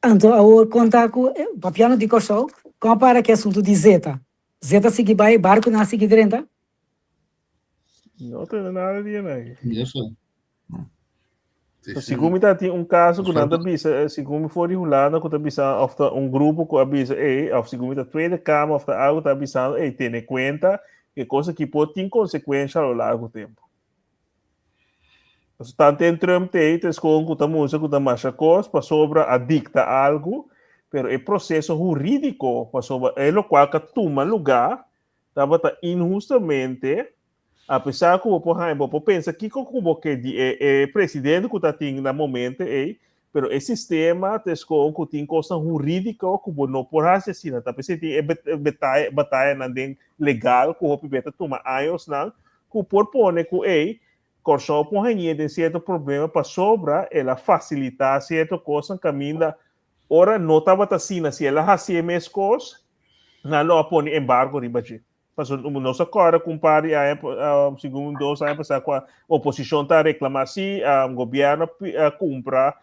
Anto awor konta ku papiano di Kòrsou, kon a para ku e asuntu di zeta? Zeta sigui bai, barkunan a sigui drenta? No tende nada di en aki. Yes, sir. So, segun mi ta tin un caso ku nan ta bisa, eh, segun mi for di Hulanda ku ta bisa of ta un grupo ku a bisa, ey, of segun mi ta Tweede Kamer of ta algo ta bisando, ey, tene cuenta que cosa ki por tin consecuencia a lo largo tempo. So, tanto en Trump te te skon ku ta musa ku ta masha kos pasobra a dicta algo, pero e proceso jurídico pasobra e lo cual ka tuma lugar tabata inhustamente, apesar ku bo por haña, bo por pensa kiko ku bo ke di e e presidente ku ta tin na momento ei, pero e sistema ta eskon ku tin kosnan hurídiko ku bo no por hasi asina. Ta p'esei tin e betaya batayanan den legal ku hopi bes ta tuma añosnan ku por pone ku ei Kòrsou por hañ'é den sierto problema pasobra el a fasilitá sierto kosnan kaminda Ora no tabata asina, si el a hasi e mes kos, nan lo a pone embargo riba dje. Pasobra nos a kòrda ku un par di aña, segun dos aña pasá, ku oposishon ta reklamá si gobièrnu a kumpra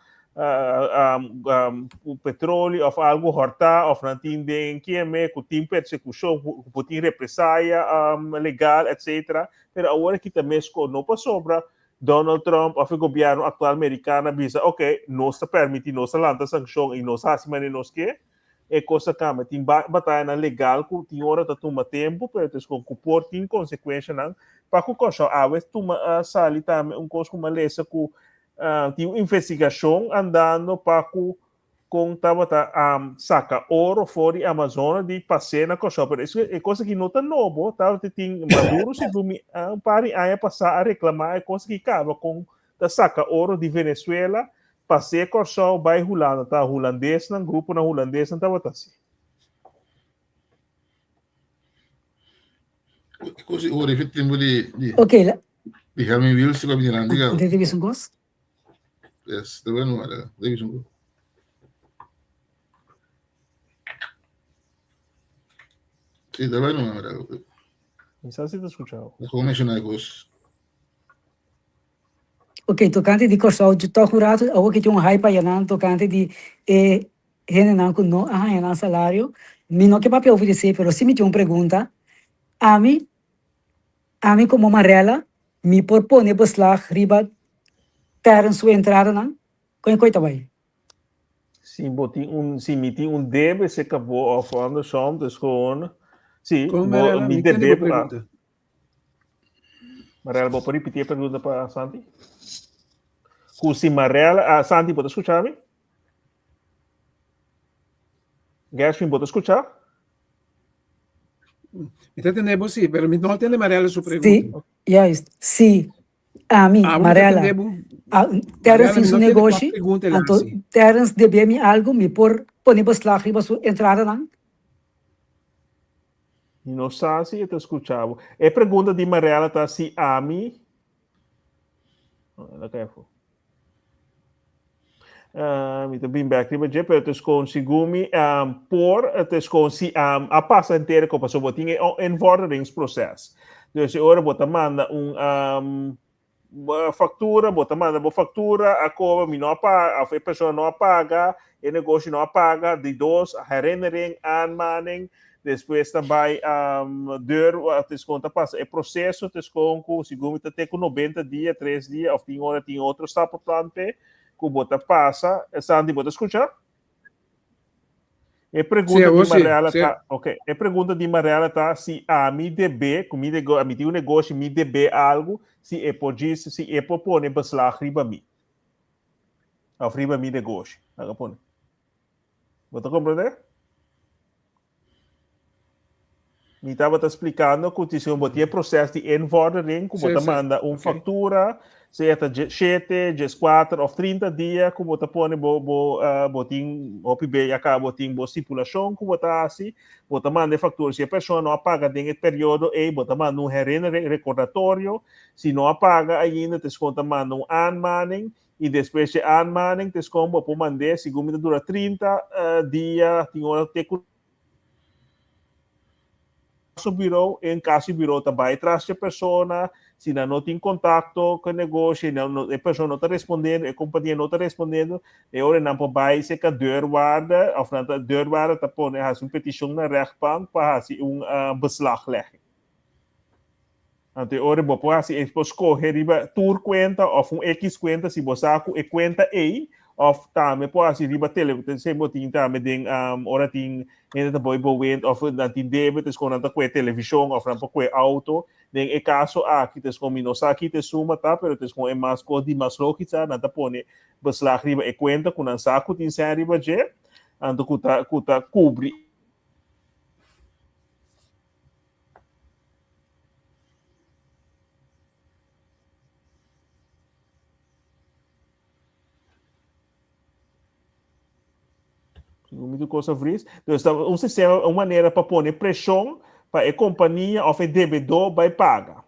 petroleo òf algu hòrtá òf nan tin den kieme ku tin persekushon, ku por tin represaya legal, etsetera. Pero awor aki ta mes kos, no pasobra Donald Trump of e gobierno actual mericano a bisa ok, nos ta permiti, nos ta lanta sancion y nos haci manera nos ke, e cos a cambia. Tin batayanan legal cu tin ora ta tuma tempo, pero ta escoge cu por tin consecuencianan pa cu Kòrsou. Awe tuma a sali tambe un cos cu mi a lesa cu tin un investigacion andando pa cu kon tabata saka oro for di Amazona di pas'é na Kòrsou. Pero e kos aki no ta nobo, tabata tin Maduro segun mi un par di aña pasá a reklamá e kos aki kaba kon ta saka oro di Venezuela pas'é Kòrsou bai Hulanda. Ta hulandesnan, gruponan hulandesnan tabata hasi. Kos di oro e tempu di di Ok, di Herman Wilson ku a bini lanti kaba. Antes di bisa un kos. Yes, ta bueno, mara. Debe ser un Sí, ta bueno, mara. Mi sa si ta escuchado. Como mencionar cos. Ok, tocante di Kòrsou, tòg un rato awor ke tin un hype ayanan tocante di e hendenan ku no a haña nan salario. Mi no ke papia over di esei, pero si mi tin un pregunta. Ami, ami komo Marella, Mi por pone beslag riba Terrence su entradanan? Kon e koi ta bai? Si bo tin un, si mi tin un debe serka bo of andersom, dus gewoon, si, Kon bo, Marella, mi mi tende debe bo pa. pregunta. Marella, bo por ripiti e pregunta pa Santi? Ku si Marella, ah, Santi, bo ta skucha mi? Gershwin, bo ta skucha? Mi ta tende bo sí, pero mi no tende Marella su Sí, pregunta. juist. Sí, ami, Ah, bo mi ta Marella. tende bo. Ah, Terrence Marella, tin mi su no tende kua negoshi, pregunta el anto hasi. Terrence debe mi algu, mi por pone beslag riba su entradanan? Mi no sa si e ta skucha bo. E pregunta di Marella ta si ami Oh, el a kai afó. Uh, mi ta bin back riba dje, pero het is gewoon segun mi um, por, het is gewoon si um, a pasa entero ko paso bo tin e invorderingsproces. Dus e ora bo ta manda un um, factura, bo ta manda bo factura, a cobra, mi no a paga, of e persona no a paga, e negoshi no a paga, di dos, herinnering, aanmaning, Despues ta bai um, deur, het is gewoon ta pasa e proceso, het is gewoon ku segun mi ta te ku 90 dia, 3 dia, of tin ora tin otro stappenplan pe, ku bo ta pasa. Sandy, bo ta escucha? E pregunta Sí, di sí, Mariela sí. ta, ok, e pregunta di Mariela ta si ami debe, ku mi nego, ami tin un negoshi, mi debe algo, si e por djis, si e por pone beslag riba mi. Of riba mi negoshi. Laga pone. Bo ta comprende? Mi tabata splicando cu si bo tin e proces di invordering, cu bo ta manda un factura, Sea ta 7, 14 of 30 dia ku bo ta pone bo bo uh, bo tin hopi be ya ka bo tin bo stipulashon ku bo ta hasi, bo ta manda e faktura. Si e persona no a paga den e periodo ei, bo ta manda un herinnering recordatorio. Si no a paga ainda, te skon ta manda un aanmaning i despues dje aanmaning te skon bo por mand'é, segun mi ta dura 30 uh, dia, tin ora te ku su bureau, en caso e bureau ta bai tras dje persona, si nan no tin contacto cu e negoshi, nan no, e persona no ta respondiendo, e compania no ta respondiendo, e ora nan por bai cerca deurwaarder, of nan ta, deurwaarder ta pone haci un peticion na rechtbank pa haci un uh, beslaglegging. Anto e ora bo por haci, e por scoge riba tur cuenta of un X cuenta si bo sa cu e cuenta ei, of tambe por haci riba tele, se bo tin tambe den um, ora tin hende ta boy bewind of nan tin debe, tes con nan ta cue television of nan por cue auto. Den e caso aki, tes con mi no sa ki te suma ta, pero tes con e mas cos di mas logica, nan ta pone beslag riba e cuenta cu nan sa cu tin sen riba dje, anto cu ta, cu ta cubri. Cosa vries. Dus ta un sistema, un manera pa pone preshon pa e kompania of e debedó bai paga.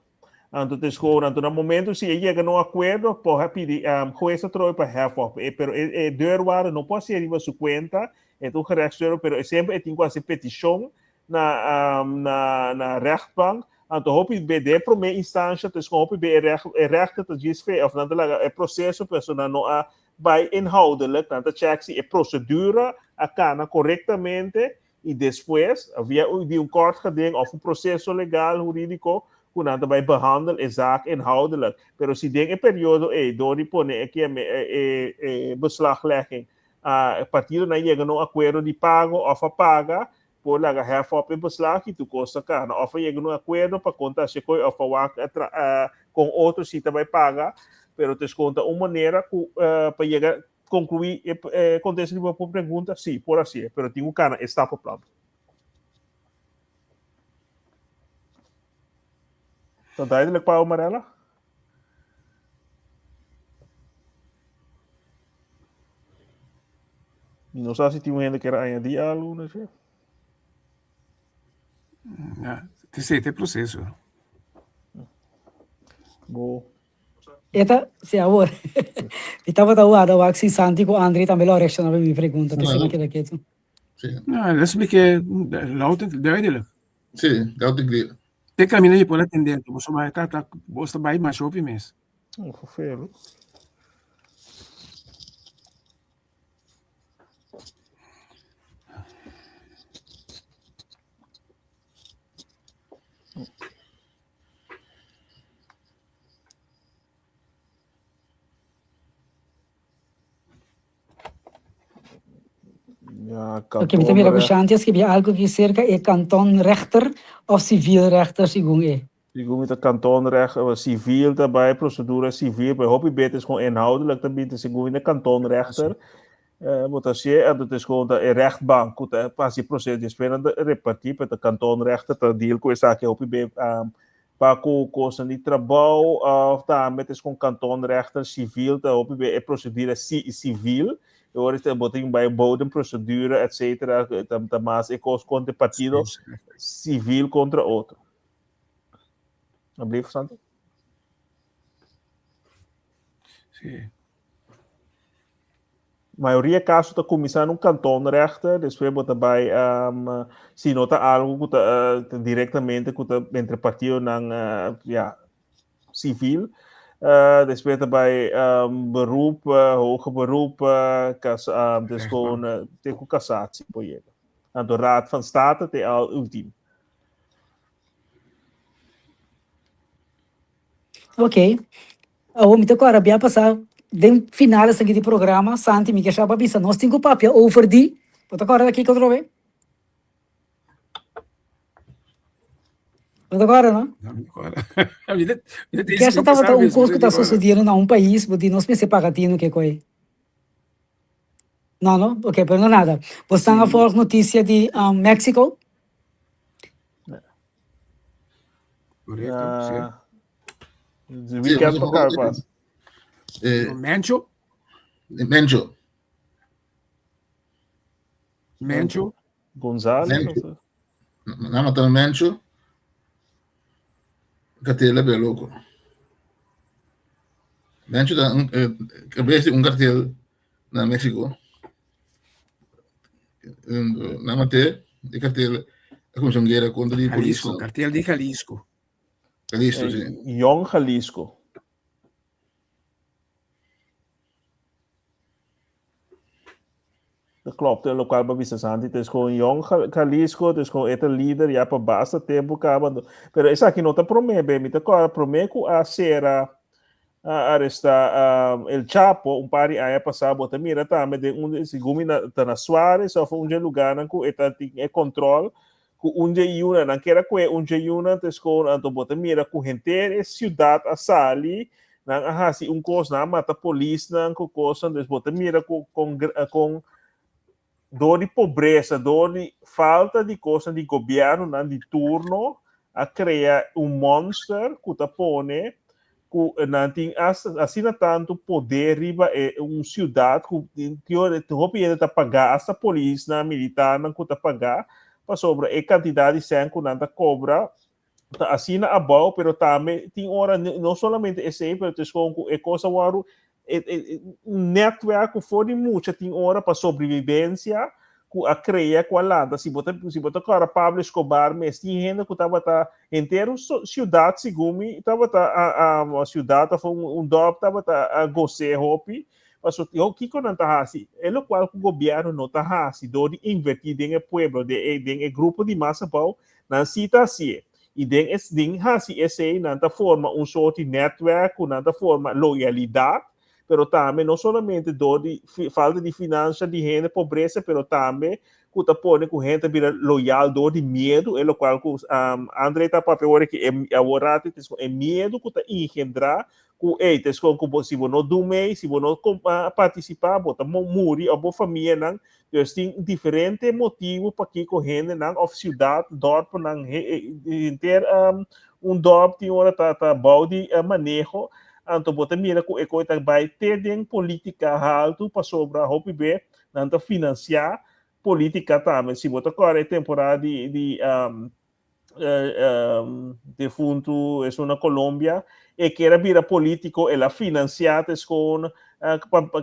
Anto te gewoon, anto na momento si e yega na un akuerdo, por a pidi um, juez atrobe pa hef op. E, pero e, e deurwaarder no por hasi riba su kuenta, e ta un gerechtsdeurwaarder, pero e semper e tin ku hasi petishon na, um, na, na rechtbank. Anto hopi be de prome instancia, dus gewoon hopi be e, recht, e rechter ta djis fe, of nan ta laga e proceso, pero nan no a bai inhoudelijk, nan ta check si e procedura a kana correctamente y despues, via un, di un kort geding of un proceso legal, jurídico, ku nan ta bai behandel e zaak inhoudelijk. Pero si den e periodo ei, door di pone e, e, e, e beslaglegging, uh, e partidonan yega na un akuerdo di pago of a paga, por laga hef op e beslag i tur kos ta kana. Of a yega na un akuerdo pa kon ta hasi koi of pa wak a tra, uh, kon otro si ta bai paga, pero ta eskonta un manera ku uh, pa yega konkluí e, e kontesta di bo pregunta, si, por hasié, pero tin ku kana e stappenplan. Ta duidelijk, Pau Marella? Mi no sa si tin un hende kier añadí algo na dje. Ja, te sete proceso. Bo. Eta, si awor. Mi tabata warda wak si Santi ku Andri tambe lo reacciona pa mi pregunta, p'esei mi keda ketu. Sí. No, el a expliqué luid en duidelijk. Sí, loud en clear. Te camina mi por atender, bo so bai ta bo ta bai masha hopi mes. Oh, vervelend. Ja, Ok, mi ta mira ku kantonrechter. Shanti a skibi algu aki serka e kantonrechter of civielrechter segun e. Segun mi ta kantonrechter, eh, civil ta bai, procedura civil, pero hopi beter is gewoon inhoudelijk ta binti segun mi ta kantonrechter. Eh, bo ta hasié, anto het is gewoon ta e rechtbank ku ta hasi e proceso, despues nan ta repartí, pero ta kantonrechter ta deal ku esaki hopi be um, pa ku kosnan di trabou of tambe het is gewoon kantonrechter civil ta hopi be e procedura ci civil, e ora ta bo tin bai bodemprocedure et cetera, ta ta mas e kos kontra e partido civil kontra otro. Alblief, Santi? Sí. Mayoria kaso ta kuminsá na un kantonrechter, despues bo ta bai um, si no ta algu ku ta uh, direktamente ku ta entre partidonan uh, ja, sivil, uh, despues ta bai um, beroep, uh, hoger beroep, uh, kas, um, dus gewoon uh, te ku kassatie por yega. Anto Raad van State te al ultimo. Ok. Awor mi ta kòrda bia pasá den final esaki di programa, Santi mi ke sa pa bisa nos tin ku papia over di, bo ta kòrda kiko atrobe? Bo ta kòrda no? No, mi ta kòrda. Mi ta, mi ta Ke esta tabata un kos ku ta sosodiendo na un pais, bo di nos mester paga tinu ke koi. No no? Ok, pero no nada. Bo stan a volg notisia di Mexico? Korekto, si. De weekend pa kai pas. Eh, Mencho? Mencho. Mencho. González. Mencho. Nan mata Mencho. Cartel a bira loco. Mencho ta un eh, cabeza di un cartel na Mexico. Nan mat'é, e cartel a cuminsa un guera contra di polis. Jalisco, cartel di Jalisco. Jalisco, sí. Young Jalisco. Dat klopt, lokual bo a bisa Santi, ta escoge Young Jalisco, ta escoge e ta lider ya pa basta tempo caba, pero esaki no ta prome be, mi ta acorda prome cu a cera a aresta El Chapo un par di aña pasa, bo ta mira tambe den un, segun mi ta na Suarez of un dje lugarnan cu e ta tin e control cu un dje yuna, nan kera cue un dje yuna ta escoge, anto bo ta mira cu henter e ciudad a sali, nan a haci un cos, nan a mata polisnan cu cosnan, dus bo ta mira cu con con door di pobresa, door di falta di cosnan di gobiernonan di turno a crea un monster cu ta pone cu nan tin asina tanto poder riba e un ciudad cu hopi hende ta paga, hasta polisnan, militarnan cu ta paga pasobra e cantidad di cen cu nan ta cobra ta asina abou, pero tambe tin ora no solamente esey, pero ta escoge cu e cos a wòrdu un netwerk cu for di mucha tin ora pa sobrevivencia cu a crea, cu a lanta. Si bo ta, si bo ta kòrda Pablo Escobar mes, tin hende cu tabata henter un ciudad, segun mi, tabata a, a, ciudad of un, un dorp tabata a gos'é hopi. Paso, yo, kiko nan ta hasi? E locual cu gobierno no ta hasi door di inverti den e pueblo, den e, den e grupo di mas abou, Nan si ta hasié. I den es den hasi esei nan ta forma un sort di netwerk ku nan ta forma loyalidat, pero tambe no solamente dor di falta di finansha di hende pobresa, pero tambe ku ta pone ku hende ta bira loyal dor di miedu, e lokual ku Andre ta papia awor aki, e awor ratu e miedu ku ta engendrá ku ey ta eskon ku bo si bo no do mei, si bo no partisipá bo ta muri òf bo famianan. Dus tin diferente motibu pakiko hendenan òf siudat, dòrpnan, henter un dòrp tin ora ta ta bou di maneho, anto bo ta mira ku e koi ta bai te den polítika haltu pasobra hopi be nan ta finansiá polítika tambe. Si bo ta kòrda e temporada di di defuntu esun na Colombia, e kier a bira politico, el a financia tescon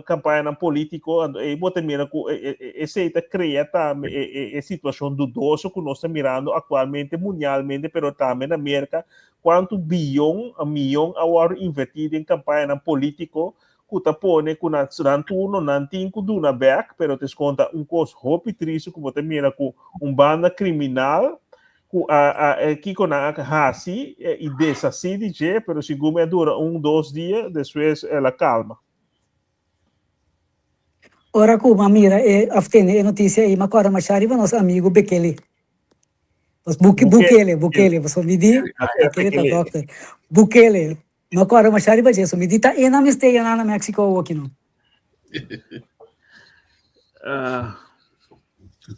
campañanan politico, anto ey bo ta mira cu esey ta crea tambe e situacion dudoso cu nos ta mirando actualmente mundialmente, pero tambe na Merca, cuanto biyon, miyon a wordo inverti den campañanan politico cu ta pone cu na nan turno nan tin cu duna bek, pero tescon ta un cos hopi tristo cu bo ta mira cu un banda criminal cu a a kico nan a haci y deshaci di dje, pero segun mi a dura un dos dia, despues el a calma. Ora cu m'a mira e of tende e noticia ey, m'a corda masha riba nos amigo Bekele. Nos Bukele, Bukele, Bukele, pasobra mi di Bekele ta dokter. Bukele, No kòrda masha riba dje, so mi di ta e nan mester yena na Mexico awoki no.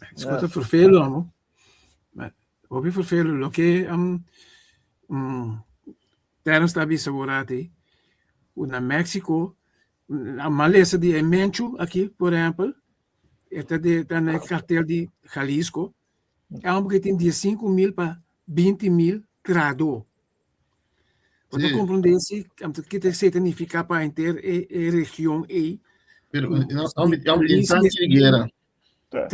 Mexico ta vervelo amo. Hopi vervelo loke um, um, Terence ta bisa borati ku na Mexico a malesa di e Menchu aki por ehempel e ta de ta na e kartel di Jalisco e hombre ke tin 15.000 pa 20.000 trahadó. Bo ta comprende si kita esei ta nifica pa henter e, e region ei. Pero no, no, no, di guera.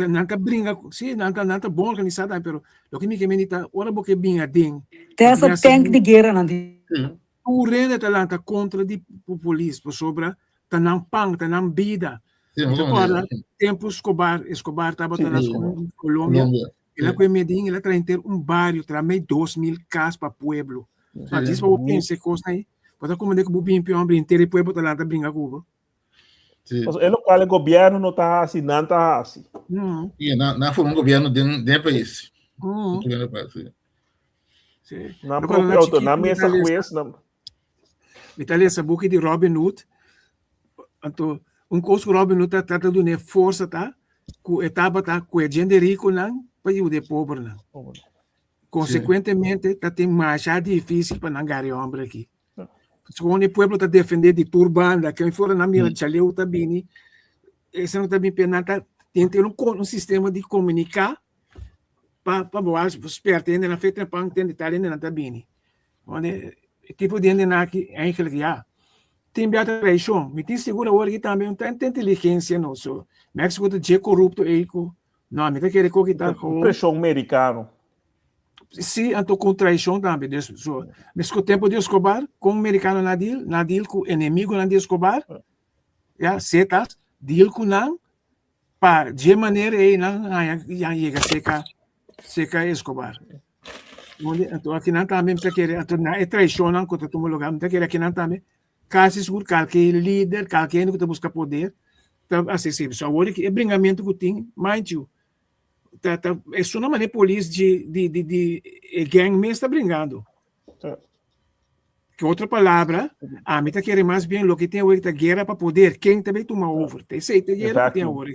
Nan ta bringa, sí, nan ta, nan ta bon organizado, pero lo que mi ke meni ta, ora bo ke bin aden. Te esa tank di guera nan tin. Tur hende ta lanta contra di polis, pasobra ta nan pan, ta nan bida. Sí, Mi ta acorda tempo Escobar, Escobar tabata na Colombia. El a koe Medellín, el a traha henter un bario, traha mei 2000 kas pa pueblo. Pa djis pa bo pensa e kosnan ei, bo ta komprende ku bo bin pi hombre, henter e pueblo ta lanta bringa ku bo. Sí. Pasobra e lokual e gobièrnu no ta hasi, nan ta hasi. Mm. I nan, nan forma un gobièrnu den, den e pais. Mm. Un gobièrnu pais, sí. Sí. Nan Mi acuerdo propio na auto, chiquito nan mi mes ta a lesa, hues, nan. mi ta lesa buki di Robin Hood. Anto un kos ku Robin Hood ta trata duna e forsa ta ku e tabata ku e djende rikonan pa yuda e pobernan. Konsekuentemente ta tin masha difísil pa nan gari e hòmber aki. Segun e pueblo ta defende di tur banda, ken for nan mira chaleu ta bini, esnan ta bin pe nan ta tin tin un un sistema di komuniká pa pa bo sperta hende nan fe trempan tende tal hende nan ta bini. Wanneer e tipo di hende nan aki eigenlijk ya tin bia ta traishon. Mi tin sigur awor aki tambe un tanta inteligensia no so Mexico ta dje korupto ei ku no mi ta kere koki ta gewoon Preshon merikano. Sí, anto ku traishon tambe. Dus so mes ku tempo di Escobar kon merikano nan a deal? Nan a deal ku enemigonan di Escobar ya Zetas deal ku nan pa dje manera ei nan haña nan yega seka seka Escobar. Donde anto akinan tambe mi ta kere anto na e traishonnan ku ta tuma lugar mi ta kere akinan tambe kasi sigur kalke lider kalke hende ku ta buska poder ta hasi esei. So awor e bringamentu ku tin mind you ta ta esun a manera polis di di di di e gang mes ta bringando. Ke otro palabra, ami ta kere mas bien loke tin awor ta guera pa poder, ken ta bay tuma over. Ta esei ta guera ku tin awor.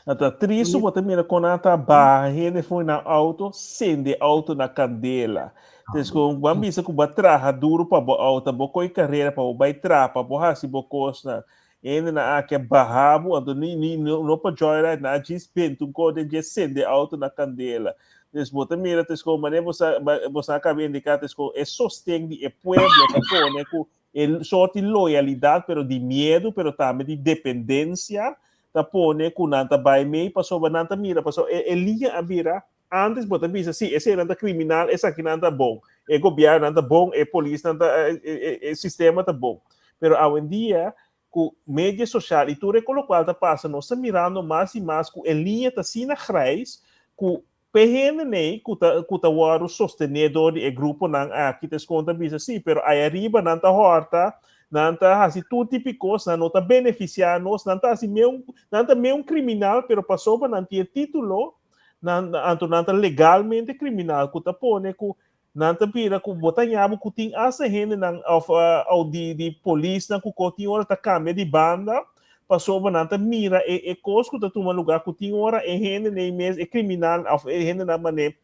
Ta tristu bo ta mira kon nan ta baha hende for nan auto, sende auto na kandela. Entonces kon bo a bisa ku bo a traha duru pa bo auto, bo koi karera pa bo bai traha, pa bo hasi bo kosnan. Hendenan aki a baha bo, anto ni ni no pa joyride, nan a djis benta un kos den dje sende auto na kandela. Entonces bo ta mira tes kon manera bo sa bo sa kaba indiká tes kon e sosten di e pueblo ta pone ku e sort di loyalidat pero di miedu pero tambe di dependensia ta pone ku nan ta bai mei pasobra nan ta mira pasobra e e liña a bira antes bo ta bisa si esenan ta kriminal esakinan ta bon e gobièrnunan ta bon e polisnan ta e sistema ta bon pero awendia ku media sosial i tur e kolokual ta pasa nos ta mirando mas i mas ku e liña ta asina grijs ku p'e hende nei ku ta ku ta wòrdu sostené dor di e gruponan aki ta eskon ta bisa si pero aya riba nan ta hòrta nan ta hasi tur tipo di kos nan no ta benefisiá nos nan ta hasi meun nan ta meun kriminal pero pasobra nan tin e título nan anto nan ta legalmente kriminal ku ta pone ku Nan ta bira ku bo ta ña bo ku tin asta hendenan òf òf di di polisnan ku ko tin ora ta kambia di banda pasobra nan ta mira e e kos ku ta tuma lugá ku tin ora e hendenan mes e kriminal òf e hendenan manera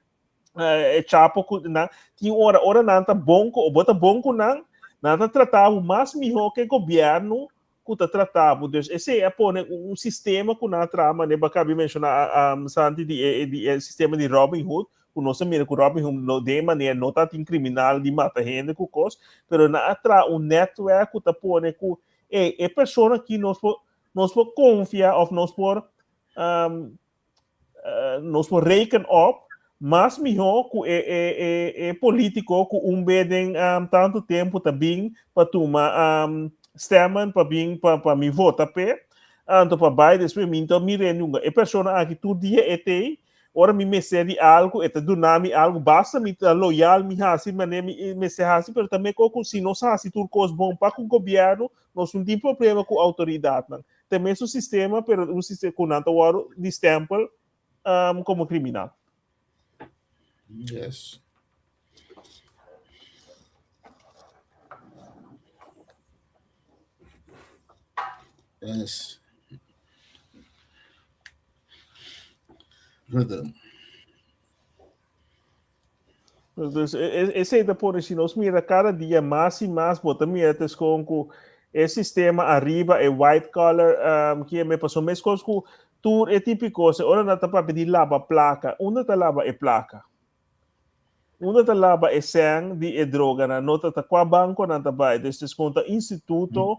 e chapo ku nan tin ora ora nan ta bon ku bo ta bon ku nan nan ta trata bo mas mihó ke gobièrnu ku ta trata bo. Dus esei a pone un sistema ku nan a traha manera bo a kaba di menshoná Santi di e di e sistema di Robin Hood ku nos a mira ku Robin Hood no den e manera no tabatin kriminal di mata hende ku kos pero nan a traha un netwerk ku ta pone ku ey e persona aki nos por nos por konfia òf nos por nos por reken op mas mihó ku e e e e polítiko ku un be den um, tantu tempu ta bin pa tuma um, stemmen pa bin pa pa mi vota p'e anto pa bai despues mi no mir'é nunka. E persona aki tur dia e t'ei ora mi mester di algu e ta duna mi algu basta mi ta loyal mi hasi manera mi mester hasi pero ta mekor ku si nos hasi tur kos bon pa ku gobièrnu nos no tin problema ku outoridatnan. Ta e mesun sistema, pero un sistema ku nan ta wòrdu di stempel um, komo kriminal. Yes. Yes. Goed. Dus esei ta pone si nos mira cada dia mas y mas bo ta mira tes con cu e sistema ariba e white collar um, que me pasó mes cos cu tur e típico se ora na ta papia di laba placa unda ta laba e placa unda ta laba e sen di e droga na no ta ta qua banco nan ta bai dus tes con ta instituto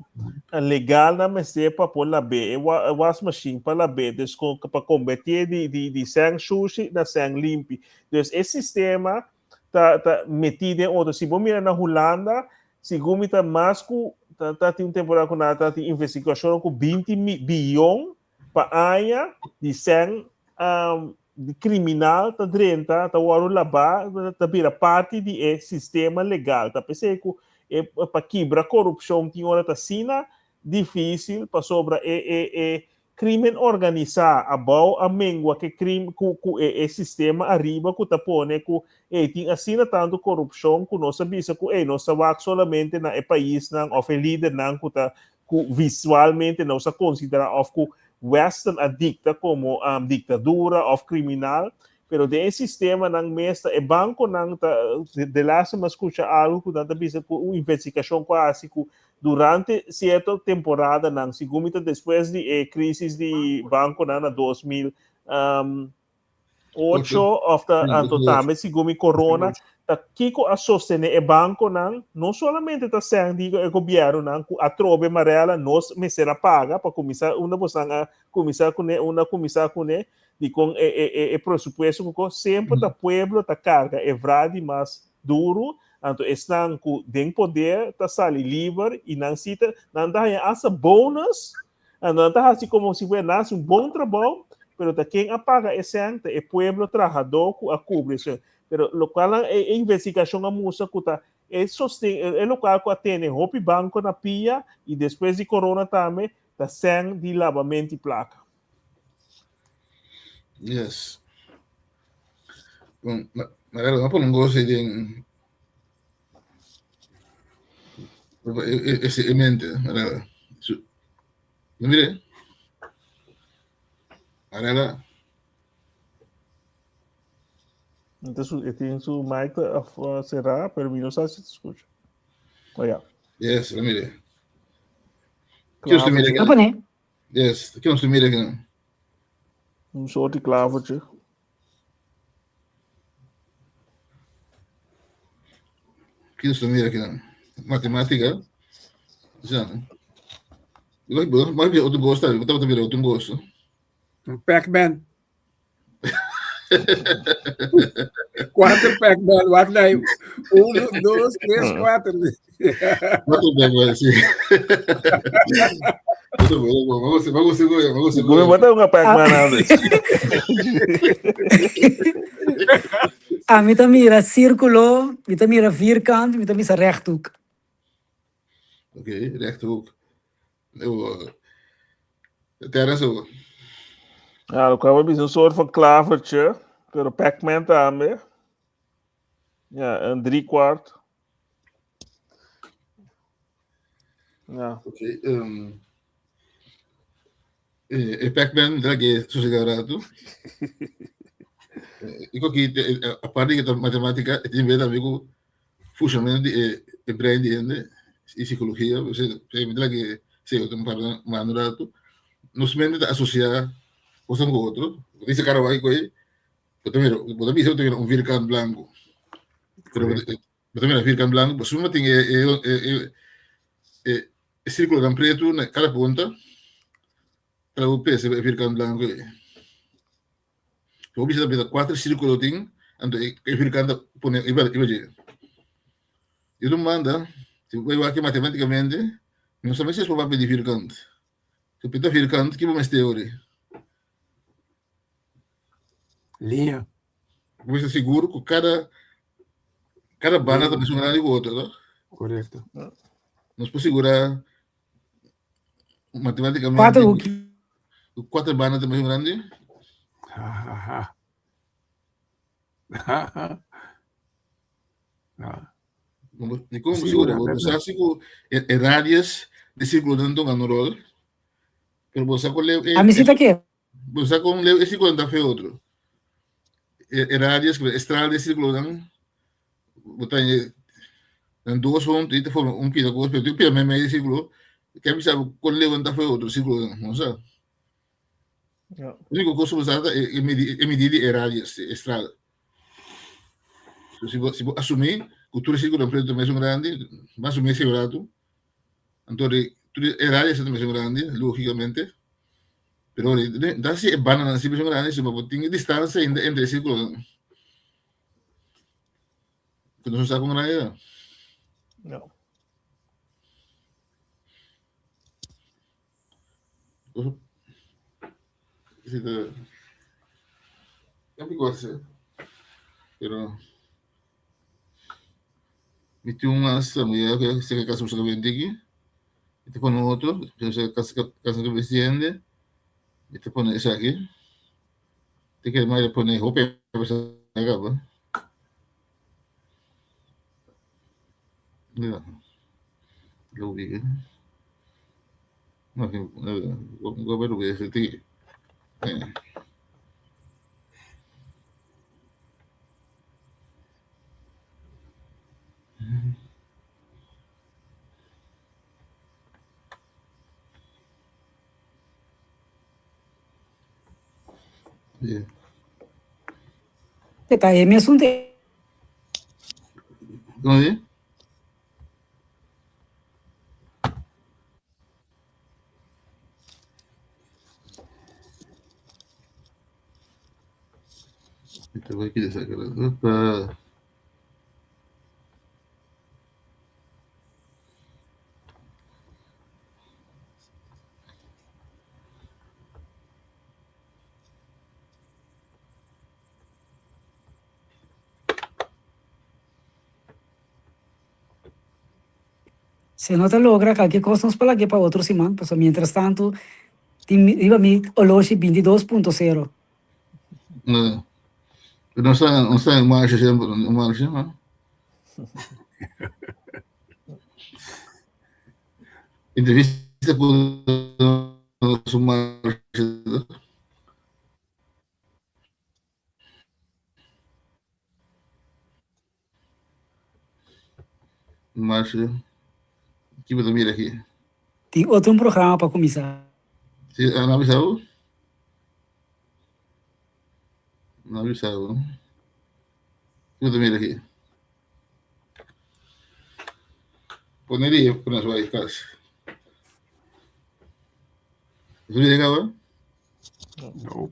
legal nan mester pa por lab'é e wasmachine pa lab'é dus con pa convertié di di di sen sushi na sen limpi Dus e sistema ta ta metí den otro. Si bo mira na Hulanda, segun mi ta mas ku ta ta tin un temporada ku nan ta tin investigashon ku 20 biyon pa aña di sèn um, di kriminal ta drenta, ta wòrdu labá, ta bira parti di e sistema legal. Ta p'esei ku e pa kibra korupshon tin ora ta asina difísil pasobra e e e Crimen organisa abao a mengua ke crim ku ku e e sistema ariba ku ta pone ku ey tin asina tantu corupcion ku nos a bisa ku ey nos ta wak solamente na e paisnan of e lidernan ku ta ku visualmente nos a considera of ku western a dicta como dictadura of criminal. Pero den e sistemanan mes ta e bankonan ta de laatste mi a skucha algu ku nan ta bisa ku un investigashon ku a hasi ku durante sierto temporadanan segun mi ta despues di e krisis di bankonan na 2008 òf ta anto tambe segun mi corona ta kiko a sostene e bankonan no solamente ta sèn di e gobièrnunan ku atrobe Marella nos mester a paga pa kuminsá unda bosan a kuminsá kuné unda a kuminsá kuné Dikon e e e e presupuesto ku ko semper ta pueblo ta karga e vra di mas duru, anto esnan ku den poder ta sali liber i nan si ta nan ta haña asta bonus, anto nan ta hasi komo si fuera nan hasi un bon trabou, pero ta ken a paga e sèn ta e pueblo trahadó ku a kubri esei. Pero lokual nan e e investigashon a mustra ku ta e sosten e lokual ku a tene hopi banko na pia i despues di corona tambe ta sèn di labamenti plaka. Yes. Bon, Marelo, no pone un gozo den ese e mente, Marela. No mire. Marela. Entonces, e tin su mic cerrado, pero mi no sabe si te escucha. Oh, ja. Yes, no mire. Quiero usted mire. No pone. Yes, ke nos ta mira akinan? Un soort di klavertje. Ke nos ta mira akinan? Matematika. Ja. Bo mira otro gosto, bo tabata mira otro gosto. Un Pac-Man. Cuatro Pac-Man, wak na Uno, dos, tres, cuatro. Cuatro Pac-Man, sí. Vamos, vamos, vamos, Gumi bota un Pac-Man antes. A mi ta mira círculo, mi ta mira vierkant, mi ta misa rechthoek. Ok, rechthoek. Terence ook. Ja, dan kwam een soort van klavertje. Pero Pac-Man tambe. Ja, een driekwart. Ja. Oké. Okay, um, eh, Pac-Man, dat is sosega rato. Ik ook hier, aparte de matematica, het is weer amigo funcionamento di e, e brein di hende i psicologia, mi ke se otro un par mano rato. Nos mente ta asociá cosa ku otro. Bo dice cara wai koi, bo ta mira, bo ta bisa bo ta mira un vierkant blanco. Pero bo ta mira vierkant blanco, bo suma tin e e e e e círculo dan preto na cada punta, para bo pesa e vierkant blanco ei. Bo bisa ta bira kuater sirkulo tin, anto e e vierkant ta pone riba riba dje. Dios lo manda, si bo wak matematikamente, no sa mester por papia di vierkant. Si bo pinta vierkant, ki bo mester ori? Liña. Bo mester sigur ku kada kada banda ta mesun grandi ku otro, no? Korekto. Nos por sigurá matematikamente Kuater hoeki. kuater banda ta mesun grandi. Ha ha ha. Ha ha. Ha. Ni kon sigura, bo sa si ku e radius di sirkulo ta dunga un rol, pero bo sa ku leu A mi si ta kere. Bo sa kon leu e sirkulo ta fe otro. E radius, e straal di sirkulo nan bo ta nan dos huntu i ta forma un pida kos, pero tin un pida meimei di sirkulo, ke bisa bo kon leu nan ta for otro sirkulo nan, no sa. Ja. Úniko kos ku bo sa ta e midi e midi di e radius, e straal. So si bo si bo asumí ku tur e sirkulonan pretu ta mesun grandi, bo asumí esei un ratu, anto di tur e radius ta mesun grandi, lógikamente, pero ta si e bandanan si mesun grandi, si bo tin e distansia ainda entre e sirkulonan. Ku nos no sa kon grandi ta. Ja. Si ta Hopi kos, pero mi tin un hasta mi ya ke seka kasa buska bende aki, mi ta pone otro, seka kasa kabes di hende, mi ta pone esaki, te kere mas pone hopi kaba. Ya, lo vi. No, Sí. E ta e mesun te. Como di? Ito ba kita sa pa. Si no ta logra cualkier cos nos por lag'é pa otro siman, pasobra mientras tanto tin riba mi oloshi 22.0. No. Pero no está, no está en marcha siempre, en marcha, ¿no? Entrevista con su marcha. Marcha. Ki bo ta mira aki? Tin otro un programa pa kuminsá. Si, a no bisa bo? No bisa bo. Ki bo ta mira aki? Pone rie ku nos bai kas. Bo ta mira kaba? No.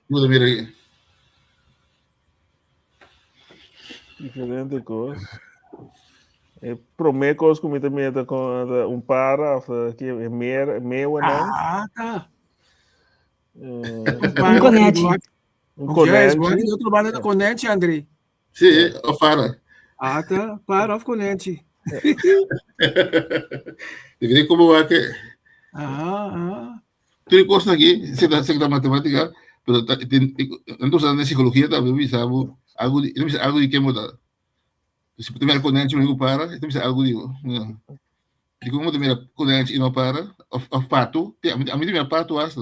Bo ta mira aki? Diferente kos. E promé kos ku mi ta mira ta kon ta un para of ki e mer meeuwennan. Ah, ta. Un konèchi. Un Juist, konèchi. bo di otro banda ta konèchi, André. Sí, of para. Ah, ta, para of konèchi. Depende como va que. Ah, ah. Tur cosas aquí, se ta, se ta matemática, pero ta, tin, entonces en psicología también bisa algo, algo, de, bisa algo de que mota. Si te mira con ancho, no para, te bisa algo digo. No. Di como te mira con ancho y no para, of, of pato, a mí, a mí te mira pato hasta.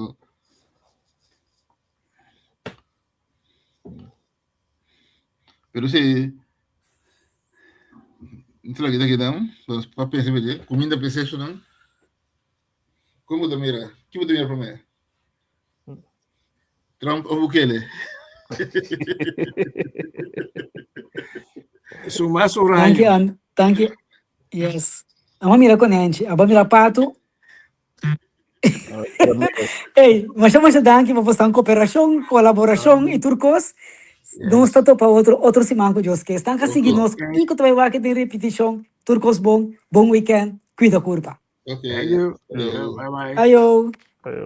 Pero si, entonces aquí quedamos, pa pensar, comida PlayStation, ¿no? Como te mira? Kiko te mira promé? Trump of Bukele? Su mas Danki, oranje. An danki. Yes. Amo mira konenchi, abo mira patu. Ey, masha masha danki pa boso koperashon, kolaborashon i tur kos. Nos ta topa otro otro siman ku Dios ke. Esnan ka sigui nos kiko ta bai wak den repetishon. Tur kos bon, bon weekend, kuida kurpa. Ok. Thank you. Hello. Bye bye. Ayo. Ayo.